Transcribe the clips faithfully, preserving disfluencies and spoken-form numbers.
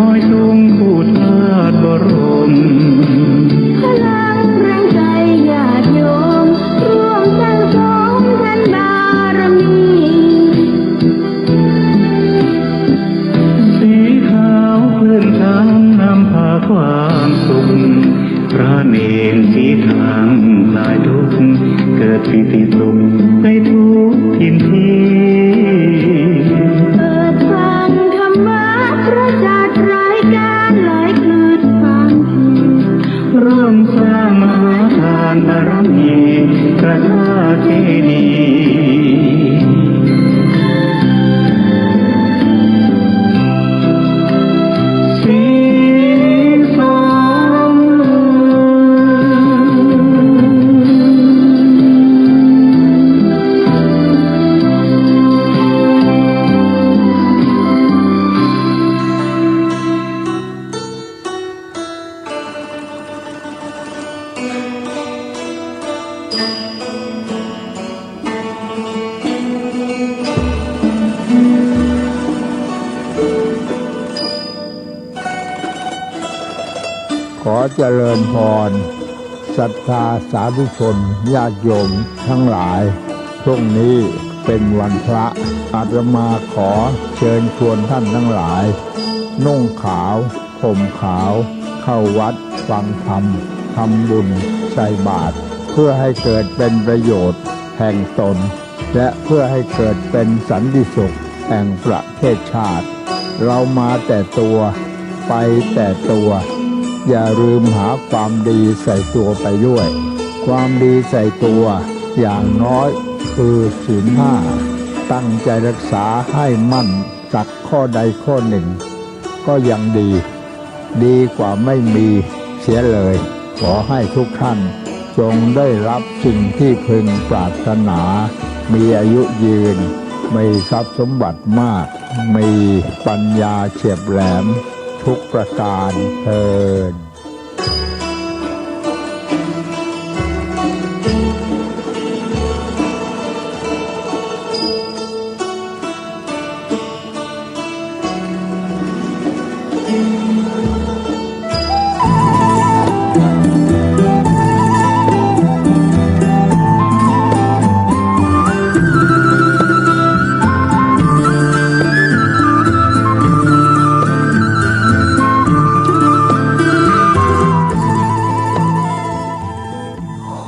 น้อยทุ่งผู้ธาตุบรม พลังแรงใจญาติโยม ร่วมสร้างสมทานบารมี สีขาวคลื่นธรรมนำพาความสุข พระเณรสีทางคลายทุกข์ เกิดปีติสุขในทุกถิ่นที่ เปิดฟังธรรมะพระศาสดา รายการหลายคลื่นฟัง ร่วมสร้างมหาทานบารมี พระธาตุเจดีย์ สีสอง ขอเจริญพร ศรัทธาสาธุชนญาติโยมทั้งหลาย พรุ่งนี้เป็นวันพระ อาตมาขอเชิญชวนท่านทั้งหลาย นุ่งขาว ห่มขาว เข้าวัดฟังธรรม ทำบุญ ใส่บาตร เพื่อให้เกิดเป็นประโยชน์แห่งตน และเพื่อให้เกิดเป็นสันติสุขแห่งประเทศชาติ เรามาแต่ตัว ไปแต่ตัว อย่าลืมหาความดีใส่ตัวไปด้วย ความดีใส่ตัวอย่างน้อยคือศีลห้า ตั้งใจรักษาให้มั่นสักข้อใดข้อหนึ่ง ก็ยังดี ดีกว่าไม่มีเสียเลย ขอให้ทุกท่านจงได้รับสิ่งที่พึงปรารถนา มีอายุยืน มีทรัพย์สมบัติมาก มีปัญญาเฉียบแหลมทุกประการเทอญ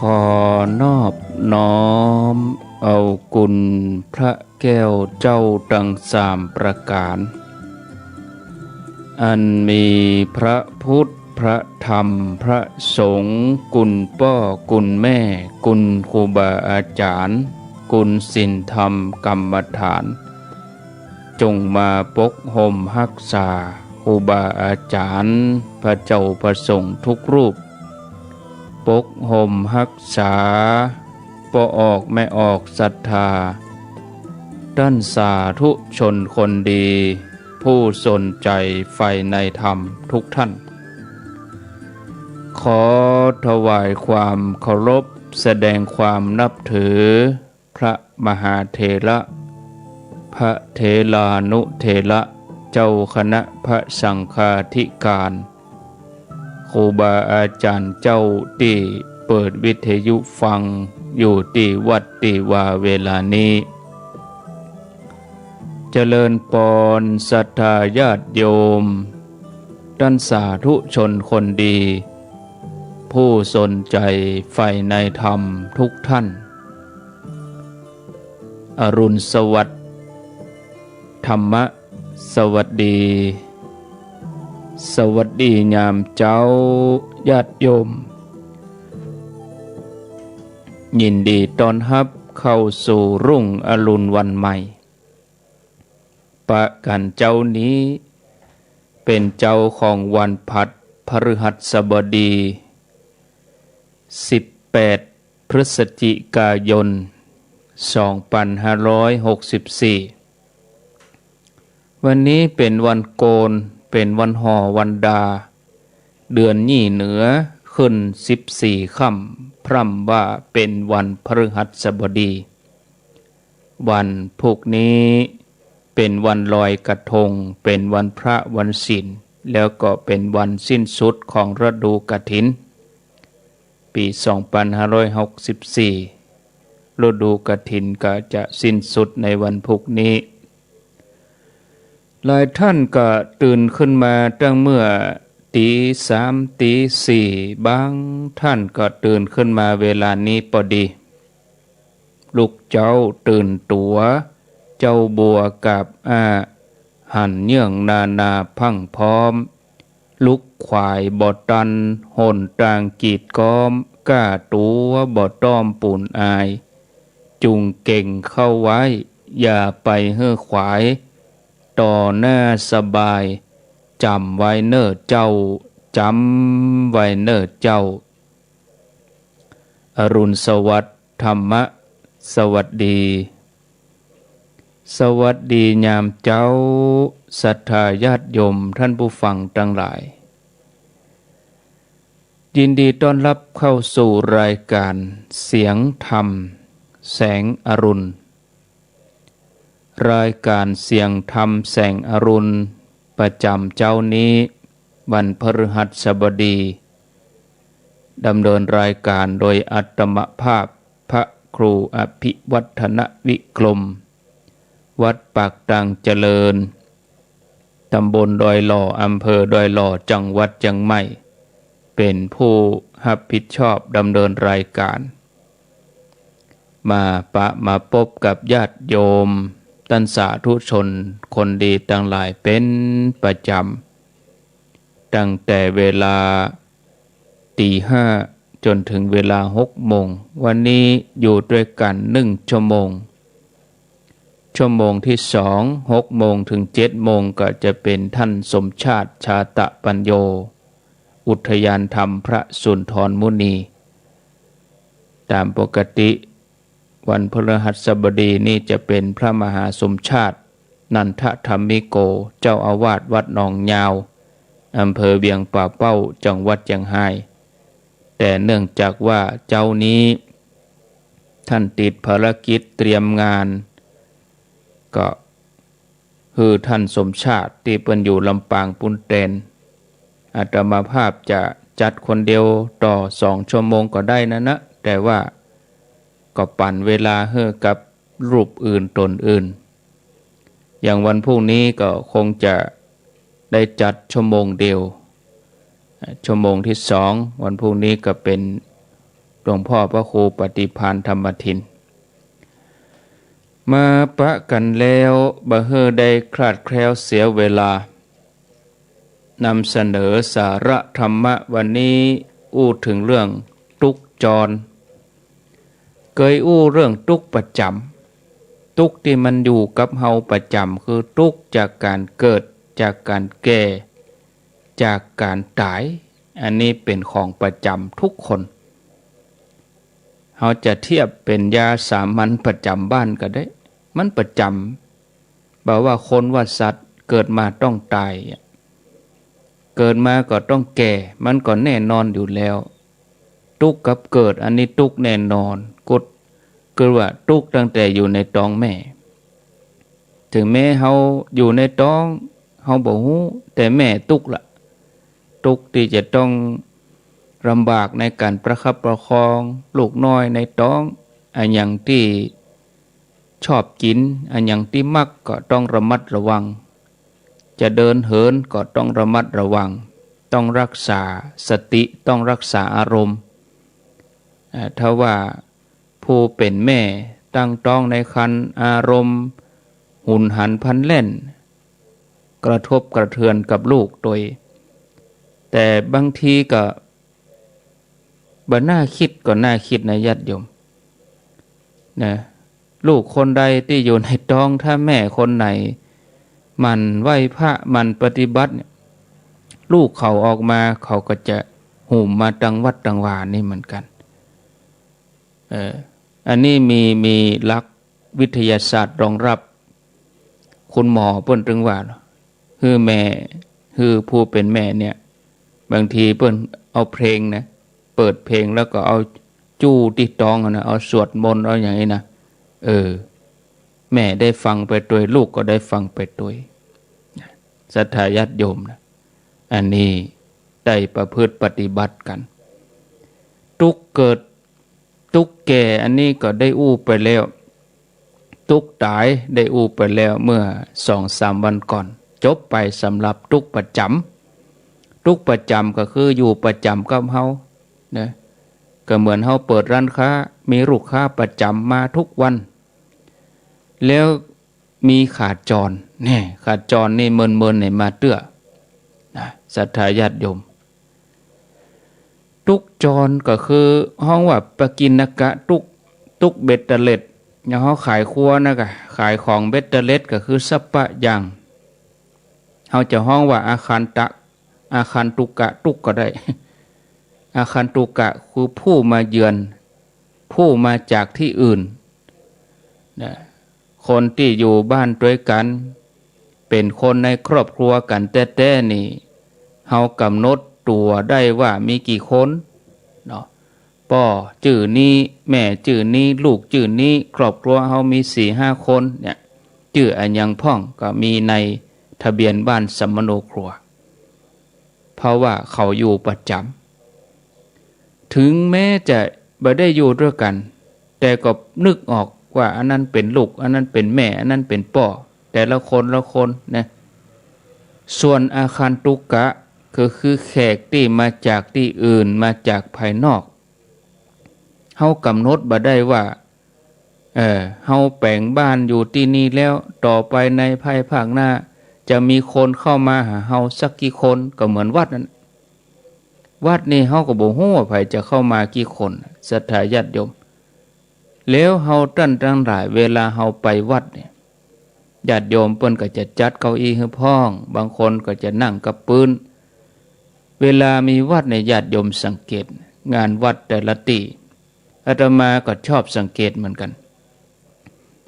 ขอนอบน้อมเอาคุณพระแก้วเจ้าตังสามประก๋าน อันมีพระพุทธ พระธรรม พระสงฆ์ คุณป้อ คุณแม่ คุณครูบาอาจ๋ารย์ คุณศีลธรรมกรรมฐาน จงมาปกห่มฮักษาครูบาอาจ๋ารย์ พระเจ้าพระสงฆ์ทุกรูป ปกห่มฮักษาป้อออกแม่ออกศรัทธา ต้านสาธุชนคนดี ผู้สนใจ๋ใฝ่ในธรรมทุกท่าน ขอถวายความเคารพ แสดงความนับถือ พระมหาเถระ พระเถรานุเถระ เจ้าคณะพระสังฆาธิการ ครูบาอาจ๋ารย์เจ้าตี้เปิดวิทยุฟังอยู่ตี้วัดตี้วาเวลานี้ เจริญปอนศรัทธาญาติโยม ต้านสาธุชนคนดี ผู้สนใจ๋ใฝ่ในธรรมทุกท่าน อรุณสวัสดิ์ ธรรมะสวัสดี สวัสดียามเจ๊าญาติโยม ยินดีต้อนฮับเข้าสู่รุ่งอรุณวันใหม่ ปะกั๋นเจ๊านี้ เป๋นเจ๊าของวันพหัส พฤหัสบดี สิบแปด พฤศจิกายน สองปันห้าร้อยหกสิบสี่ วันนี้เป๋นวันโกน เป๋นวันห่อวันดา เดือนยี่เหนือ ขึ้นสิบสี่ค่ำ พร่ำว่าเป๋นวันพฤหัสบดี วันพุกนี้เป๋นวันลอยกระทง เป๋นวันพระวันศีล แล้วก็เป๋นวันสิ้นสุดของฤดูกฐิน ปี๋สองปันห้าร้อยหกสิบสี่ ฤดูกฐินก็จะสิ้นสุดในวันพุธนี้ หลายท่านก็ตื่นขึ้นมาตั้งเมื่อตี๋สาม ตี๋สี่ บางท่านก็ตื่นขึ้นมาเวลานี้ปอดี ลูกเจ๊าตื่นตั๋ว เจ๊าบัวกับอาหันเยื่องนานาพรั่งพร้อม ลุกขวายบ่ตัน หนตางกีดก๊อม ก้าตั๋วบ่ต้อมปูนอาย จุ่งเก่งเข้าไว้ อย่าไปหื้อขวาย ต่อหน้าสบาย จ๋ำไว้เน่อเจ้า จ๋ำไว้เน่อเจ้า อรุณสวัสดิ์ ธรรมะสวัสดี สวัสดียามเจ๊า ศรัทธาญาติโยม ท่านผู้ฟังตังหลาย ยินดีต้อนฮับเข้าสู่รายก๋านเสียงธรรมแสงอรุณ รายก๋านเสียงธรรมแสงอรุณ ประจ๋ำเจ๊านี้ วันพฤหัสบดี ดำเนินรายก๋านโดยอาตมาภาพ พระครูอภิวัฒนวิกรม วัดปากตางเจริญ ตำบลดอยหล่อ อำเภอดอยหล่อ จังหวัดเจียงใหม่ เป๋นผู้ฮับผิดชอบดำเนินรายก๋าน มาปะมาปบกับญาติโยม ต้านสาธุชนคนดีตังหลายเป๋นประจ๋ำ ตั้งแต่เวลา ตี๋ห้าจ๋นถึงเวลาหกโมง วันนี้อยู่ตวยกั๋นนึ่งชั่วโมง ชั่วโมงตี้สอง หกโมงถึงเจ็ดโมง ก็จะเป๋นท่านสมชาติ ชาตะปัญโญ อุทยานธรรมพระสุนทรมุนี ต๋ามปกติ วันพฤหัสบดีนี่จะเป๋นพระมหาสมชาติ นันทธรรมิโก เจ้าอาวาสวัดหนองยาว อำเภอเวียงป่าเป้า จังหวัดเจียงฮาย แต่เนื่องจากว่าเจ๊านี้ ท่านติดภารกิจเตรียมงาน ก็ หื้อท่านสมชาติตี้เปิ้นอยู่ลำปางปู้นแตน อาตมาภาพจะจัดคนเดียวต่อสองชั่วโมงก็ได้นั้นนะ แต่ว่าก็ปั๋นเวลาหื้อกับรูปอื่นต๋นอื่น อย่างวันพรุ่งนี้ก็คงจะได้จัดชั่วโมงเดียว ชั่วโมงตี้สอง วันพรุ่งนี้ก็เป๋นหลวงพ่อพระครูปฏิภาณธรรมทิน มาปะกั๋นแล้ว บ่หื้อได้คลาดแคล้วเสียเวลา นำเสนอสาระธรรมะวันนี้ อู้เถิงเรื่องตุ๊กข์จร เกยอู้เรื่องตุ๊กข์ประจ๋ำ ตุ๊กข์ตี้มันอยู่กับเฮาประจ๋ำ คือตุ๊กข์จากก๋านเกิด จากก๋านแก่ จากก๋านต๋าย อันนี้เป๋นของประจ๋ำทุกคน เฮาจะเทียบเป๋นยาสามัญประจ๋ำบ้านก็ได้ มันประจ๋ำ บ่ว่าคนว่าสัตว์ เกิดมาต้องต๋ายอะ เกิดมาก็ต้องแก่ มันก็แน่นอนอยู่แล้ว ตุ๊กข์กับเกิด อันนี้ตุ๊กข์แน่นอน กุด คือว่าตุ๊กข์ตั้งแต่อยู่ในต๊องแม่ เถิงแม้เฮาอยู่ในต๊อง เฮาบ่ฮู้ แต่แม่ตุ๊กข์ละ ตุ๊กข์ตี้จะต้องลำบากในก๋านประคับประคองลูกน้อยในต๊อง อะหยังตี้ชอบกิ๋น อะหยังตี้มักก็ต้องระมัดระวัง จะเดินเหินก็ต้องระมัดระวัง ต้องรักษาสติ ต้องรักษาอารมณ์ อ่า ถ้าว่าผู้เป๋นแม่ตั้งต๊องในครรภ์ อารมณ์หุนหันพลันแล่น กระทบกระเทือนกับลูกตวย แต่บางทีก็บ่น่าคิดก็น่าคิดนะญาติโยม นะ ลูกคนใดตี้อยู่ในต๊อง ถ้าแม่คนไหนหมั่นไหว้พระ หมั่นปฏิบัติเนี่ย ลูกเขาออกมา เขาก็จะหุมมาตังวัดตังวานี่เหมือนกั๋น เออ อันนี้มี มีหลักวิทยาศาสตร์รองรับ คุณหมอเปิ้นตึงว่า หื้อแม่ หื้อผู้เป๋นแม่เนี่ย บางทีเปิ้นเอาเพลงนะ เปิดเพลงแล้วก็เอาจู้ตี้ต๊องอะนะ เอาสวดมนต์ เอาอย่างนี้นะ เออ แม่ได้ฟังไปตวย ลูกก็ได้ฟังไปตวย ศรัทธาญาติโยมนะ อันนี้ได้ประพฤติปฏิบัติกั๋น ตุ๊กเกิด ตุ๊กแก่ อันนี้ก็ได้อู้ไปแล้ว ตุ๊กตายได้อู้ไปแล้วเมื่อสองสามวันก่อน จบไปสำหรับตุ๊กประจ๋ำ ตุ๊กประจ๋ำก็คืออยู่ประจ๋ำกับเฮานะ ก็เหมือนเฮาเปิดร้านค้า มีลูกค้าประจ๋ำมาทุกวัน แล้วมีขาจร แน่ ขาจรนี่เมินๆ เนี่ยมาเตื้อนะ ศรัทธาญาติโยม ตุ๊กจรก็คือฮ้องว่าปกิณกะตุ๊ก ตุ๊กเบ็ดเตอร์เล็ด อย่างเฮาขายครัวนะกะ ขายของเบ็ดเตอร์เล็ดก็คือสัพพะอย่าง เฮาจะฮ้องว่าอาคันตะ อาคันตุกะตุ๊กก็ได้ อาคันตุกะคือผู้มาเยือน ผู้มาจากตี้อื่นนะ คนตี้อยู่บ้านตวยกั๋น เป๋นคนในครอบครัวกั๋นแต๊ๆ นี่ เฮากำหนดตั๋วได้ว่ามีกี่คนเนาะ ป้อจื้อนี้ แม่จื้อนี้ ลูกจื้อนี้ ครอบครัวเฮามีสี่ห้าคนเนี่ย จื้ออะหยังพ่อง ก็มีในทะเบียนบ้านสัมมโนครัว เพราะว่าเขาอยู่ประจ๋ำ ถึงแม้จะบ่ได้อยู่ตวยกั๋น แต่ก็นึกออกว่าอันนั้นเป๋นลูก อันนั้นเป๋นแม่ อันนั้นเป๋นป้อ แต่ละคนละคนนะ ส่วนอาคันตุกะ ก็คือแขกตี้มาจากตี้อื่น มาจากภายนอก เฮากำหนดบ่ได้ว่า เออ เฮาแป๋งบ้านอยู่ตี้นี่แล้ว ต่อไปในภายภาคหน้า จะมีคนเข้ามาหาเฮาสักกี่คน ก็เหมือนวัดนั้น วัดนี่เฮาก็บ่ฮู้ว่าใผจะเข้ามากี่คน ศรัทธาญาติโยม แล้วเฮาต้านตังหลาย เวลาเฮาไปวัดเนี่ย ญาติโยมเปิ้นก็จะจัดเก้าอี้หื้อพ่อง บางคนก็จะนั่งกับปื๊น เวลามีวัดเนี่ย ญาติโยมสังเกต งานวัดแต่ละตี้ อาตมาก็ชอบสังเกตเหมือนกั๋น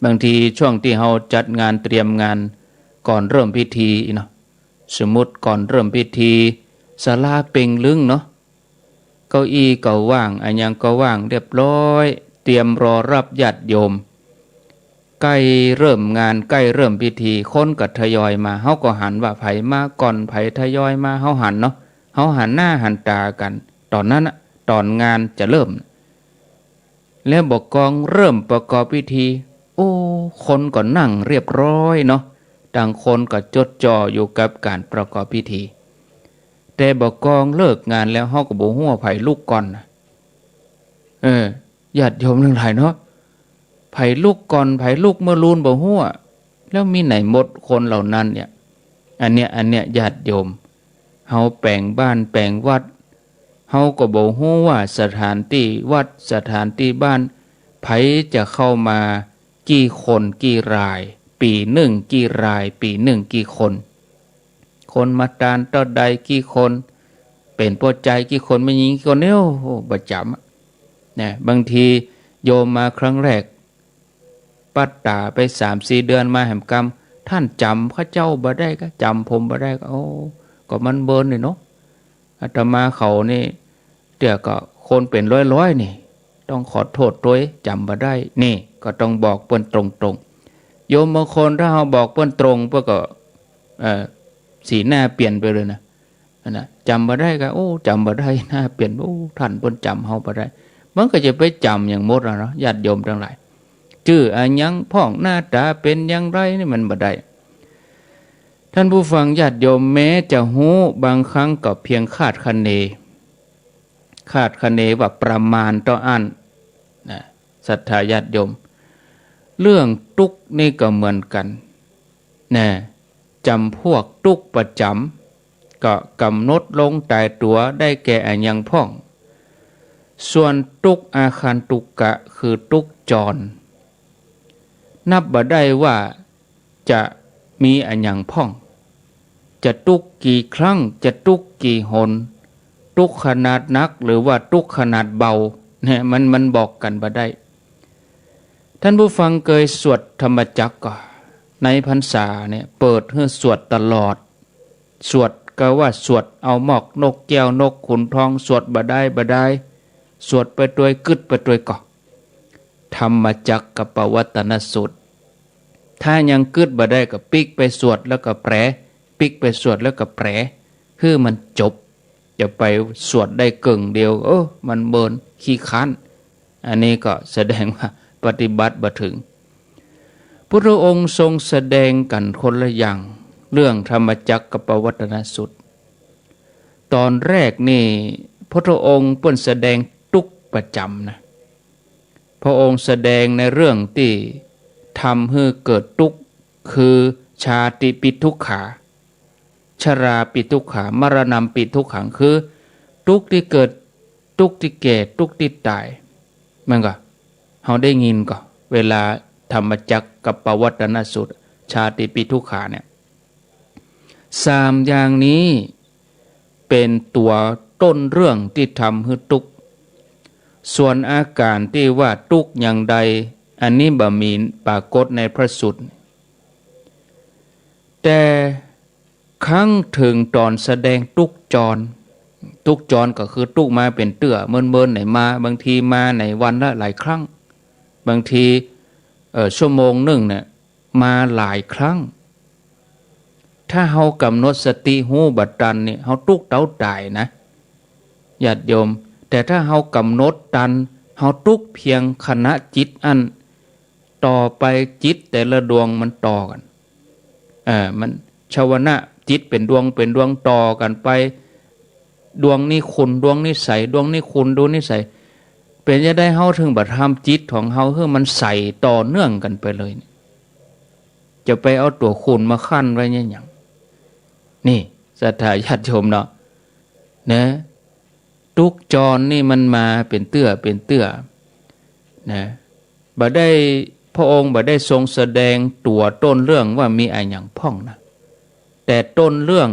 บางทีช่วงตี้เฮาจัดงานเตรียมงานก่อนเริ่มพิธีเนาะ สมมุติก่อนเริ่มพิธี ศาลาเป่งลึงเนาะ เก้าอี้ก็ว่าง อะหยังก็ว่างเรียบร้อย เตรียมรอรับญาติโยม ใก้เริ่มงาน ใก้เริ่มพิธี คนก็ทยอยมา เฮาก็หันว่าใผมาก่อน ใผทยอยมา เฮาหันเนาะ เฮาหันหน้าหันต๋ากั๋น ต๋อนนั้นน่ะ ต๋อนงานจะเริ่ม แล้วบ่ากองเริ่มประกอบพิธี โอ้ คนก็นั่งเรียบร้อยเนาะ ต่างคนก็จดจ่ออยู่กับก๋านประกอบพิธี แต่บ่ากองเลิกงานแล้ว เฮาก็บ่ฮู้ว่าใผลุกก่อนนะ เออ ญาติโยมตังหลายเนาะ ใผลุกก่อน ใผลุกเมื่อลูนบ่ฮู้อะ แล้วมีไหนหมดคนเหล่านั้นเนี่ย อันเนี้ย อันเนี้ย ญาติโยม เฮาแป๋งบ้านแป๋งวัด เฮาก็บ่ฮู้ว่าสถานตี้วัด สถานตี้บ้าน ใผจะเข้ามากี่คนกี่ราย ปี๋นึ่งกี่ราย ปี๋นึ่งกี่คน คนมาตานเต้าใดกี่คน เป๋นป้อจายกี่คน แม่ญิงกี่คนเนี่ย โอ้โห บ่จ๋ำอะ นะ บางทีโยมมาครั้งแรก ปัดต๋าไปสามสี่เดือนมาแหมกำ ต้านจ๋ำข้าเจ้าบ่ได้ก็ จ๋ำผมบ่ได้ก็ โอ้ ก็มันเมินนี่เนาะ อาตมาเขานี่ เตื้อก็คนเป๋นร้อยๆ นี่ ต้องขอโต้ษตวย จ๋ำบ่ได้ นี่ก็ต้องบอกเปิ้นตรงๆ โยมบางคนถ้าเฮาบอกเปิ้นตรง เปิ้นก็ เอ่อ สีหน้าเปลี่ยนไปเลยนะ อันน่ะ จ๋ำบ่ได้ก็ โอ้ จ๋ำบ่ได้ หน้าเปลี่ยน โอ้ ต้านเปิ้นจ๋ำเฮาบ่ได้ มันก็จะไปจ๋ำหยังหมดอะเนาะ ญาติโยมตังหลาย จื้ออะหยังพ่อง หน้าต๋าเป๋นอย่างไรนี่มันบ่ได้ ท่านผู้ฟังญาติโยม แม้จะฮู้ บางครั้งก็เพียงคาดคะเน คาดคะเนว่าประมาณเต้าอั้น นะ ศรัทธาญาติโยม เรื่องตุ๊กข์นี่ก็เหมือนกั๋น นะ จ๋ำพวกตุ๊กข์ประจ๋ำ ก็ก๋ำหนดลงต๋ายตั๋วได้แก่อะหยังพ่อง ส่วนตุ๊กข์อาคันตุกะ คือตุ๊กข์จร นับบ่ได้ว่าจะมีอะหยังพ่อง จะตุ๊กข์กี่ครั้ง จะตุ๊กข์กี่หน ตุ๊กข์ขนาดหนักหรือว่าตุ๊กข์ขนาดเบา เนี่ย มัน มันบอกกั๋นบ่ได้ ท่านผู้ฟังเกยสวดธรรมจักรก่อ ในพรรษาเนี่ย เปิดหื้อสวดตลอด สวดก็ว่าสวดเอาหมอกนกแก้วนกขุนทอง สวดบ่ได้ บ่ได้ สวดไปตวย กึ๊ดไปตวยก่อ ธรรมจักรกัปปวัตตนสูตร ถ้ายังกึ๊ดบ่ได้ก็ปิ๊กไปสวดแล้วก็แปล ปิ๊กไปสวดแล้วก็แปล ห หื้อมันจบ จะไปสวดได้เกิ่งเดียว เออ มันเมินขี้คร้าน อันนี้ก็แสดงว่าปฏิบัติบ่เถิง พุทธองค์ทรงแสดงกั๋นคนละอย่าง เรื่องธรรมจักรกัปปวัตตนสูตร ต๋อนแรกนี่ พุทธองค์เปิ้นแสดงตุ๊กข์ประจ๋ำนะ พระองค์แสดงในเรื่องตี้ทำหื้อเกิดตุ๊กข์ คือชาติปิทุกขา ชราปิทุกขา มรณัมปิทุกขัง คือตุ๊กข์ตี้เกิด ตุ๊กข์ตี้แก่ ตุ๊กข์ตี้ต๋าย มันก็ เฮาได้ยินก่อ เวลาธรรมจักรกัปปวัตตนสูตร ชาติปิทุกขาเนี่ย สามอย่างนี้เป๋นตั๋วต้นเรื่องตี้ทำหื้อตุ๊กข์ ส่วนอาก๋านตี้ว่าตุ๊กข์อย่างใด อันนี้บ่มีปรากฏในพระสูตร แต่ครั้นเถิงต๋อนแสดงตุ๊กข์จร ตุ๊กข์จรก็คือตุ๊กข์มาเป๋นเตื้อ เมินๆ ไหนมา บางทีมาในวันละหลายครั้ง บางที เอ่อ ชั่วโมงนึ่งเนี่ย มาหลายครั้ง ถ้าเฮากำหนดสติฮู้บ่ตันนี่ เฮาตุ๊กข์เต้าต๋ายนะ ญาติโยม แต่ถ้าเฮากำหนดตัน เฮาตุ๊กข์เพียงขณะจิตอั้น ต่อไปจิตแต่ละดวงมันต่อกั๋น เอ่อ มันชวนะ จิตเป๋นดวงเป๋นดวงต่อกั๋นไป ดวงนี้ขุ่น ดวงนี้ใส ดวงนี้ขุ่น ดวงนี้ใส เป๋นจะใดเฮาเถิงบ่ทำจิตของเฮาหื้อมันใสต่อเนื่องกั๋นไปเลยเนี่ย จะไปเอาตั๋วขุ่นมาคั่นไว้เนี่ยหยัง นี่ ศรัทธาญาติโยมเนาะ นะ ตุ๊กข์จรนี่มันมาเป๋นเตื้อเป๋นเตื้อ นะ บ่ได้ พระองค์บ่ได้ทรงแสดงตั๋วต้นเรื่องว่ามีอะหยังพ่องนะ แต่ต้นเรื่อง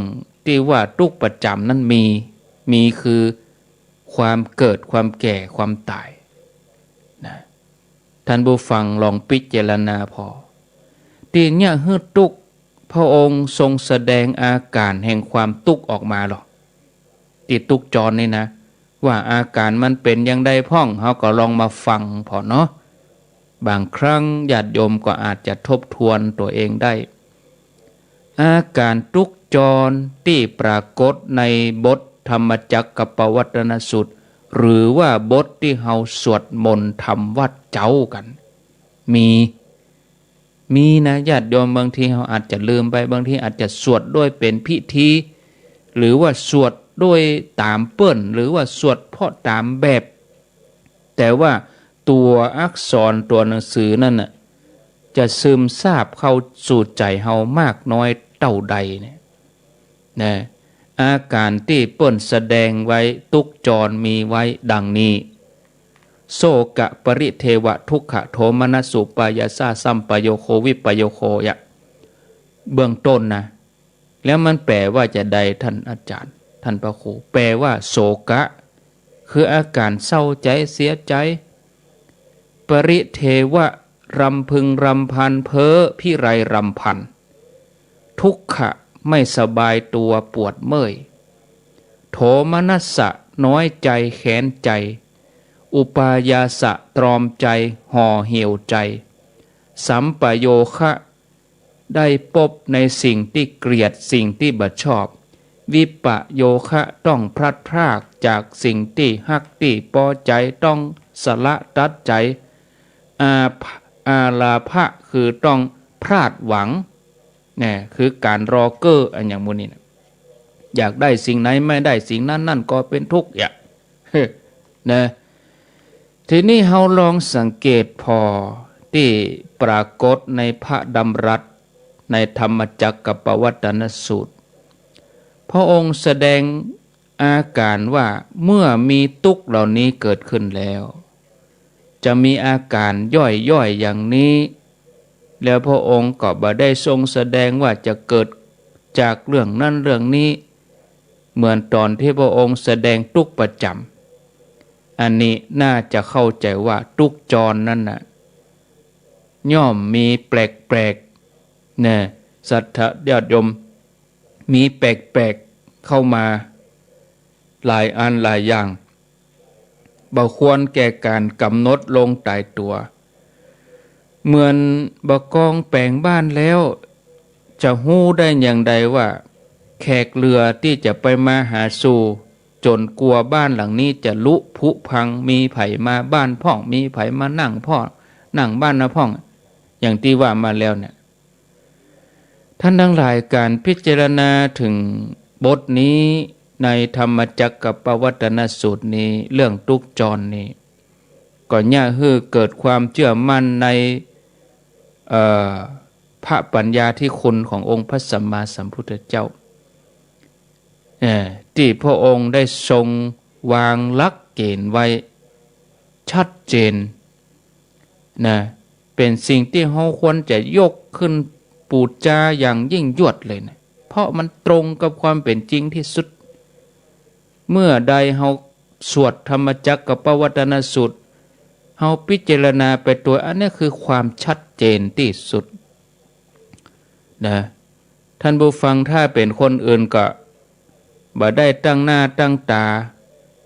ตี้ว่าตุ๊กข์ประจ๋ำนั้นมี มีคือความเกิด ความแก่ ความต๋าย นะ ท่านผู้ฟังลองพิจารณาผ่อ ตี้เนี่ยหื้อตุ๊กข์ พระองค์ทรงแสดงอาก๋านแห่งความตุ๊กข์ออกมาลอ ตี้ตุ๊กข์จรนี่นะ ว่าอาก๋านมันเป๋นอย่างใดพ่อง เฮาก็ลองมาฟังผ่อเนาะ บางครั้นญาติโยมก็อาจจะทบทวนตั๋วเองได้ อาก๋านตุ๊กข์จรตี้ปรากฏในบทธรรมจักรกัปปวัตตนสูตร หรือว่าบทตี้เฮาสวดมนต์ทำวัตรเจ๊ากั๋น มี มีนะญาติโยม บางทีเฮาอาจจะลืมไป บางทีอาจจะสวดโดยเป๋นพิธี หรือว่าสวดโดยต๋ามเปิ้น หรือว่าสวดเพราะต๋ามแบบ แต่ว่าตั๋วอักษรตั๋วหนังสือนั่นน่ะ จะซึมซาบเข้าสู่ใจ๋เฮามากน้อยเต้าใดเนี่ย นะ อาก๋านตี้เปิ้นแสดงไว้ตุ๊กข์จรมีไว้ดังนี้ โสกะปริเทวะทุกขะโทมนัสสุปายาสาสัมปโยโควิปโยโคยะ เบื้องต้นนะ แล้วมันแปลว่าจะใดท่านอาจารย์ ท่านพระครู แปลว่าโสกะ คืออาก๋านเศร้าใจ๋ เสียใจ๋ ปริเทวะ รำพึงรำพันเพ้อพิไรรำพัน ทุกขะ ไม่สบายตั๋วปวดเมื่อย โทมนัสสะ น้อยใจ๋ แค้นใจ๋ อุปายาสะ ตรอมใจ๋ ห่อเหี่ยวใจ๋ สัมปโยคะ ได้ปบในสิ่งตี้เกลียด สิ่งตี้บ่ชอบ วิปโยคะ ต้องพลัดพรากจากสิ่งตี้ฮักตี้ปอใจ๋ ต้องสละตัดใจ๋ อา อาลาภะ คือต้องพลาดหวัง เนี่ย คือก๋านรอเก้อ อะหยังหมู่นี้นะ อยากได้สิ่งไหนไม่ได้สิ่งนั้น นั่นก็เป๋นตุ๊กข์ เนี่ย นะ ทีนี้เฮาลองสังเกตผ่อตี้ปรากฏในพระดำรัสในธรรมจักรกัปปวัตตนสูตร พระองค์แสดงอาก๋านว่าเมื่อมีตุ๊กข์เหล่านี้เกิดขึ้นแล้ว จะมีอาก๋านย่อยๆ อย่างนี้ แล้วพระองค์ก็บ่ได้ทรงแสดงว่าจะเกิดจากเรื่องนั้นเรื่องนี้ เหมือนต๋อนตี้พระองค์แสดงตุ๊กข์ประจ๋ำ อันนี้น่าจะเข้าใจ๋ว่าตุ๊กข์จรนั่นน่ะ ย่อมมีแปลกๆ เนี่ย ศรัทธาญาติโยม มีแปลกๆ เข้ามาหลายอันหลายอย่าง บ่ควรแก่ก๋านกำหนดลงต๋ายตั๋ว เหมือนบ่กองแป๋งบ้านแล้ว จะฮู้ได้อย่างใดว่า แขกเรือตี้จะไปมาหาสู่ จ๋นกั๋วบ้านหลังนี้จะลุผุพัง มีใผมาบ้านพ่อง มีใผมานั่งพ่อง นั่งบ้านนาพ่อง อย่างตี้ว่ามาแล้วเนี่ย ท่านตังหลาย ก๋านพิจารณาเถิงบทนี้ในธรรมจักกัปปวัตตนสูตรนี้ เรื่องตุ๊กข์จรนี้ ก็เยียะหื้อเกิดความเจื้อมั่นใน เอ่อ พระปัญญาธิคุณขององค์พระสัมมาสัมพุทธเจ้า เอ่อ ตี้พระองค์ได้ทรงวางหลักเกณฑ์ไว้ชัดเจนนะ เป๋นสิ่งตี้เฮาควรจะยกขึ้นปู๋จาอย่างยิ่งยวดเลยนะ เพราะมันตรงกับความเป๋นจริงตี้สุด เมื่อใดเฮาสวดธรรมจักกัปปวัตตนสูตร เฮาพิจารณาไปตวย อันนี้คือความชัดเจนตี้สุดนะ ท่านผู้ฟัง ถ้าเป๋นคนอื่นก็บ่ได้ตั้งหน้าตั้งต๋า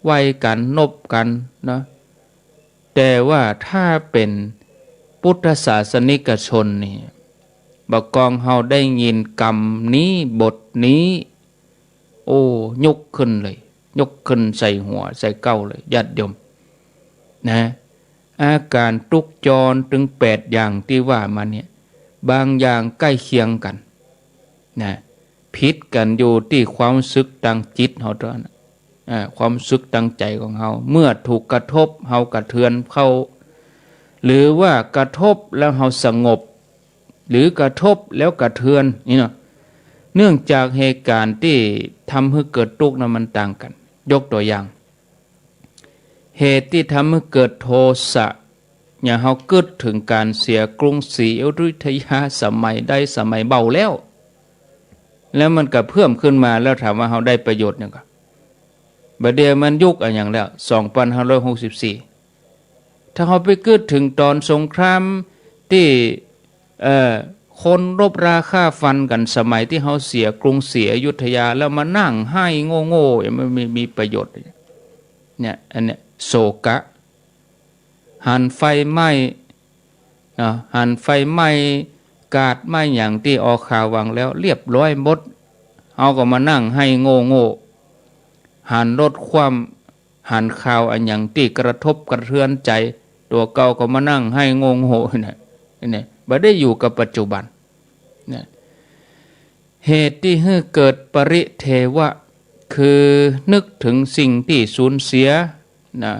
ไหว้กั๋น นบกั๋นเนาะ แต่ว่าถ้าเป๋นพุทธศาสนิกชนนี่ บ่ากองเฮาได้ยินกำนี้ บทนี้ โอ้ ยกขึ้นเลย ยกขึ้นใส่หัวใส่เก๊าเลย ญาติโยมนะ อาก๋านตุ๊กข์จรตึงแปดอย่างตี้ว่ามาเนี่ย บางอย่างใก้เคียงกั๋นนะ ผิดกั๋นอยู่ตี้ความรู้สึกตางจิตเฮาเต้านั้น อ่า ความรู้สึกตางใจ๋ของเฮา เมื่อถูกกระทบเฮากระเทือนเข้า หรือว่ากระทบแล้วเฮาสงบ หรือกระทบแล้วกระเทือนนี่เนาะ เนื่องจากเหตุก๋ารณ์ตี้ทำหื้อเกิดตุ๊กข์นั้นมันต่างกั๋น ยกตั๋วอย่าง เหตุตี้ทำหื้อเกิดโทสะ อย่างเฮากึ๊ดเถิงก๋านเสียกรุงศรีอยุธยาสมัยใดสมัยเบาแล้ว แล้วมันก็เพิ่มขึ้นมา แล้วถามว่าเฮาได้ประโยชน์หยังก่อ บ่าเดี่ยวมันยุคอะหยังแล้ว สองปันห้าร้อยหกสิบสี่ ถ้าเฮาไปกึ๊ดเถิงต๋อนสงครามตี้ เอ่อ คนรบราฆ่าฟันกั๋นสมัยตี้เฮาเสียกรุงศรีอยุธยา แล้วมานั่งไห้โง่ๆ มันมี มีประโยชน์ เนี่ย อันเนี้ย โศกะ หันไฟไหม้เนาะ หันไฟไหม้กาดไหม้หยังตี้ออกข่าวหวังแล้ว เรียบร้อยหมด เฮาก็มานั่งไห้โง่ๆ หันรถคว่ำ หันข่าวอะหยังตี้กระทบกระเทือนใจ๋ ตั๋วเก่าก็มานั่งไห้โง่ๆ นะ เนี่ย บ่ได้อยู่กับปัจจุบัน นะ เหตุตี้หื้อเกิดปริเทวะ คือนึกเถิงสิ่งตี้สูญเสีย นะ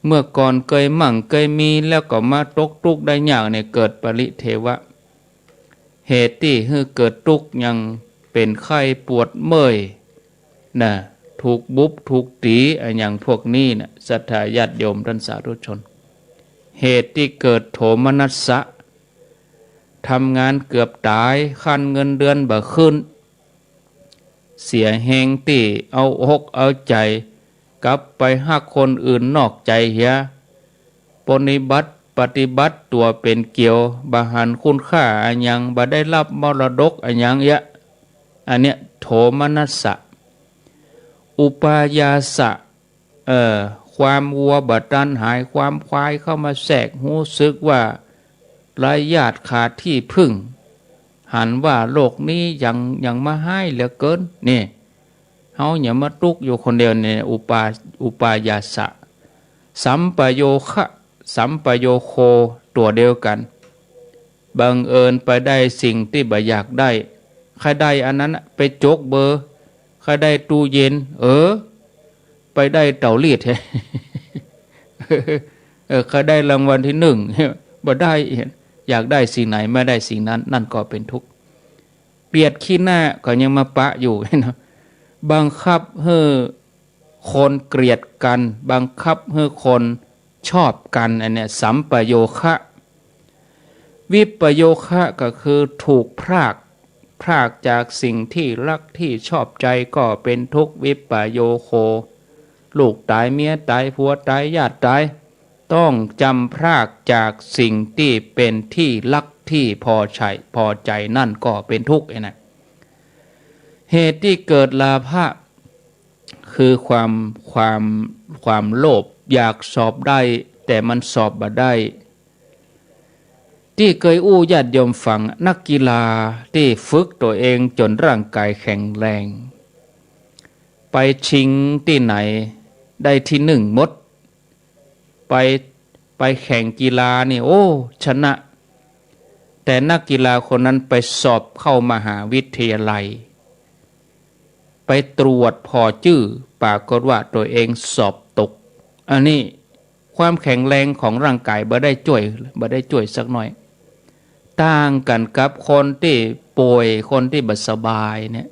เมื่อก่อนเกยมั่งเกยมี แล้วก็มาตกตุ๊กข์ได้ยากเนี่ย เกิดปริเทวะ เหตุตี้หื้อเกิดตุ๊กข์ อย่างเป๋นไข้ปวดเมื่อย นะ ถูกบุบถูกตี๋ อะหยังพวกนี้นะ ศรัทธาญาติโยมต้านสาธุชน เหตุตี้เกิดโทมนัสสะ ทำงานเกือบต๋าย ขั้นเงินเดือนบ่ขึ้น เสียแฮงตี้เอาอกเอาใจ๋ กลับไปฮักคนอื่นนอกใจ๋เหีย ปรนนิบัติปฏิบัติตั๋วเป๋นเกี่ยว บ่หันคุณค่าอะหยัง บ่ได้ฮับมรดกอะหยังเยียะ อันเนี้ยโทมนัสสะ อุปายาสะ เอ่อ ความวัวบ่ตันหาย ความควายเข้ามาแทรก ฮู้สึกว่าไร้ญาติขาดตี้พึ่ง หันว่าโลกนี้หยัง หยังมาฮ้ายเหลือเกิน นี่ เฮาหยังมาตุ๊กข์อยู่คนเดียวเนี่ย อุปา อุปายาสะ สัมปโยคะ สัมปโยโค ตั๋วเดียวกั๋น บังเอิญไปได้สิ่งตี้บ่อยากได้ ใค่ได้อันนั้นน่ะ ไปจกเบอร์ ใค่ได้ตู้เย็น เออ ไปได้เต๋ารีดแท้ เออ ใค่ได้รางวัลตี้หนึ่ง บ่ได้ อยากได้สิ่งไหนไม่ได้สิ่งนั้น นั่นก็เป๋นตุ๊กข์ เกลียดขี้หน้าก็ยังมาปะอยู่เนาะ บังคับหื้อคนเกลียดกั๋น บังคับหื้อคนชอบกั๋น อันเนี้ยสัมปโยคะ วิปโยคะก็คือถูกพราก พรากจากสิ่งตี้ฮักตี้ชอบใจ๋ก็เป๋นตุ๊กข์ วิปโยโค ลูกต๋าย เมียต๋าย ผัวต๋าย ญาติต๋าย ต้องจ๋ำพรากจากสิ่งตี้เป๋นตี้ฮักตี้พอใจ๋ พอใจ๋นั่นก็เป๋นตุ๊กข์ ไอ้นั่น เหตุตี้เกิดราภะ คือความ ความ ความโลภ อยากสอบได้ แต่มันสอบบ่ได้ ตี้เกยอู้ญาติโยมฟัง นักกีฬาตี้ฝึกตั๋วเองจ๋นร่างก๋ายแข็งแรง ไปชิงตี้ไหนได้ตี้นึ่งหมด ไป ไปแข่งกีฬานี่ โอ้ ชนะ แต่นักกีฬาคนนั้นไปสอบเข้ามหาวิทยาลัย ไปตรวจผ่อจื้อ ปรากฏว่าตั๋วเองสอบตก อันนี้ความแข็งแรงของร่างก๋ายบ่ได้จ้วย บ่ได้จ้วยสักหน้อย ต่างกั๋นกับคนตี้ป่วย คนตี้บ่สบายเนี่ย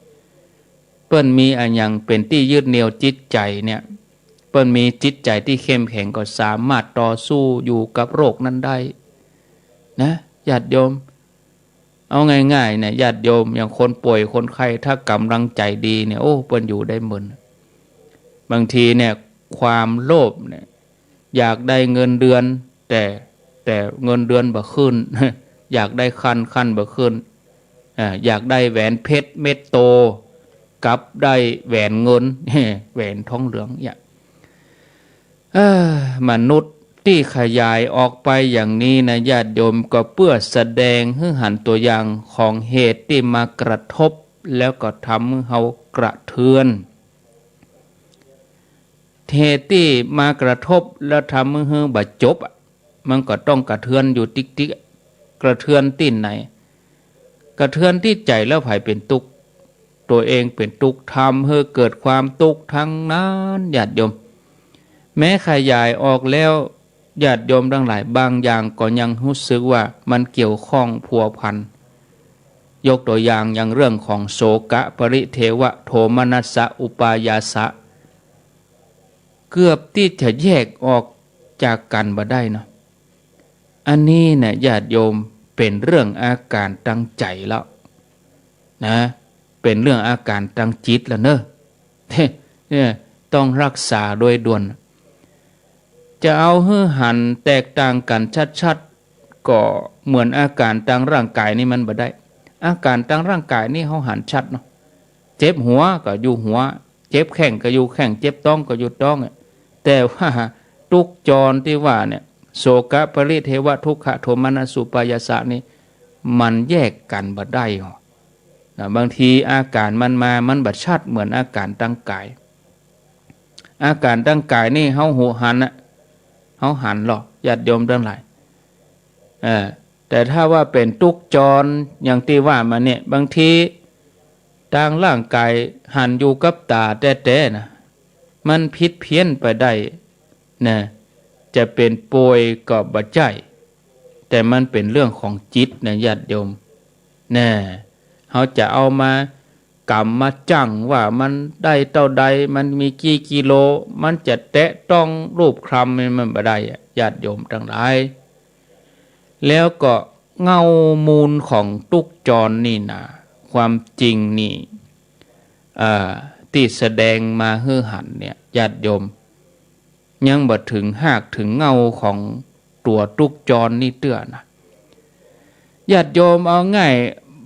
เปิ้นมีอะหยังเป๋นตี้ยึดเหนี่ยวจิตใจ๋เนี่ย เปิ้นมีจิตใจ๋ตี้เข้มแข็งก็สามารถต่อสู้อยู่กับโรคนั้นได้นะ ญาติโยม เอาง่ายๆ เนี่ย ญาติโยม อย่างคนป่วยคนไข้ ถ้าก๋ำลังใจ๋ดีเนี่ย โอ้ เปิ้นอยู่ได้เมิน บางทีเนี่ย ความโลภเนี่ย อยากได้เงินเดือน แต่ แต่เงินเดือนบ่ขึ้น อยากได้ขั้น ขั้นบ่ขึ้น อ่า อยากได้แหวนเพชรเม็ดโต กลับได้แหวนเงิน แหวนทองเหลืองเนี่ย เอ้อ มนุษย์ตี้ขยายออกไปอย่างนี้นะ ญาติโยม ก็เปื้อแสดงหื้อหันตั๋วอย่างของเหตุตี้มากระทบ แล้วก็ทำหื้อเฮากระเทือน เหตุตี้มากระทบแล้วทำหื้อบ่จบอะ มันก็ต้องกระเทือนอยู่ติ๊กๆ กระเทือนตี้ไหน กระเทือนตี้ใจ๋ แล้วใผเป๋นตุ๊กข์ ตั๋วเองเป๋นตุ๊กข์ ทำหื้อเกิดความตุ๊กข์ทั้งนั้น ญาติโยม แม้ขยายออกแล้ว ญาติโยมตังหลาย บางอย่างก็ยังฮู้สึกว่ามันเกี่ยวข้องพัวพัน ยกตั๋วอย่างอย่างเรื่องของโสกะ ปริเทวะ โทมนัสสะ อุปายาสะ เกือบตี้จะแยกออกจากกั๋นบ่ได้เนาะ อันนี้เนี่ย ญาติโยม เป๋นเรื่องอาก๋านตางใจ๋แล้วนะ เป๋นเรื่องอาก๋านตางจิตแล้วเนอะ เนี่ย ต้องฮักษาโดยด่วน จะเอาหื้อหันแตกต่างกั๋นชัดๆ ก็เหมือนอาก๋านตางร่างก๋ายนี่มันบ่ได้ อาก๋านตางร่างก๋ายนี่เฮาหันชัดเนาะ เจ็บหัวก็อยู่หัว เจ็บแข้งก็อยู่แข้ง เจ็บต๊องก็อยู่ต๊องอะ แต่ว่าตุ๊กข์จรตี้ว่าเนี่ย โสกะ ปริเทวะ ทุกขะ โทมนัสสะ อุปายาสะนี่ มันแยกกั๋นบ่ได้หรอกนะ บางทีอาก๋านมันมา มันบ่ชัดเหมือนอาก๋านตางก๋าย อาก๋านตางก๋ายนี่เฮาหันอะ เฮาหันหรอก ญาติโยมตังหลาย เออ แต่ถ้าว่าเป๋นตุ๊กข์จรอย่างตี้ว่ามาเนี่ย บางทีตางร่างก๋ายหันอยู่กับต๋าแต๊ๆ นะ มันผิดเพี้ยนไปได้นะ จะเป๋นป่วยก็บ่ใจ้ แต่มันเป๋นเรื่องของจิตนะ ญาติโยม แน่ เฮาจะเอามา ก๋ำมาจั่งว่ามันได้เต้าใด มันมีกี่กิโล มันจะแตะต้องรูปคลำมันบ่ได้อะ ญาติโยมตังหลาย แล้วก็เง้ามูลของตุ๊กข์จรนี่นะ ความจริงนี่ เอ่อ ตี้แสดงมาหื้อหันเนี่ย ญาติโยม ยังบ่ถึงฮากถึงเง้าของตั๋วตุ๊กข์จรนี่เตื้อนะ ญาติโยม เอาง่าย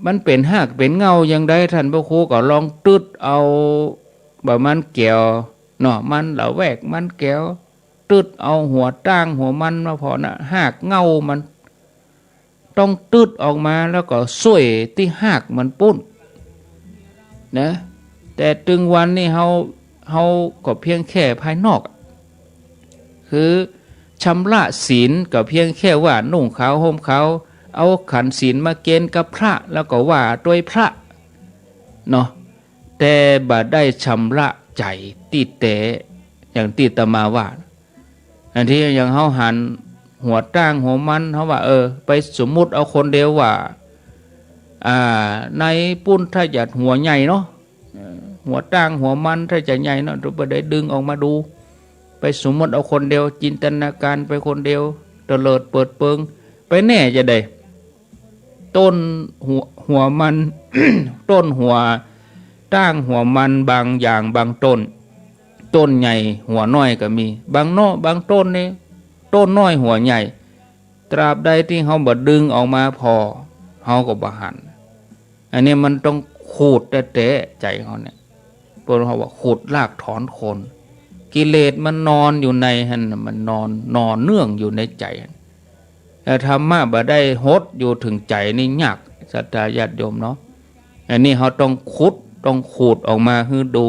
มันเป๋นฮากเป๋นเง้าอย่างใด ท่านพระครูก็ลองตึ๊ดเอา บ่ามันแก๋วเนาะ มันละแวกมันแก๋ว ตึ๊ดเอาหัวต้างหัวมันมาผ่อนะ ฮากเง้ามัน ต้องตึ๊ดออกมาแล้วก็ซ่วยตี้ฮากมันปู้นนะ แต่ตึงวันนี่เฮา เฮาก็เพียงแค่ภายนอกอะ คือชำระศีลก็เพียงแค่ว่านุ่งขาวห่มขาว เอาขันธ์ศีลมาเกณฑ์กับพระ แล้วก็ว่าตวยพระเนาะ แต่บ่ได้ชำระใจ๋ตี้แต๊ อย่างตี้อาตมาว่า อันตี้อย่างเฮาหันหัวต้างหัวมัน เฮาว่า เออ ไปสมมุติเอาคนเดียวว่า อ่า ในปุ้นถ้าจะหัวใหญ่เนาะ เออ หัวต้างหัวมันถ้าจะใหญ่เนาะ เดี๋ยวบ่ได้ดึงออกมาดู ไปสมมุติเอาคนเดียว จินตนาการไปคนเดียว เตลิดเปิดเปิง ไปแน่จะได้ ต้นหัว หัวมัน ต้นหัวต้างหัวมันบางอย่างบางต้น ต้นใหญ่หัวน้อยก็มี บางเนาะ บางต้นนี่ ต้นน้อยหัวใหญ่ ตราบใดตี้เฮาบ่ดึงออกมาผ่อ เฮาก็บ่หัน อันนี้มันต้องขูดแต๊ๆ ใจ๋เฮาเนี่ย เปิ้นเฮาว่าขูดรากถอนโคน กิเลสมันนอนอยู่ในหั้นน่ะ มันนอน นอนเนื่องอยู่ในใจ๋หั้น แต่ธรรมะบ่ได้หดอยู่เถิงใจ๋นี่ยาก ศรัทธาญาติโยมเนาะ อันนี้เฮาต้องขุด ต้องขูดออกมาหื้อดู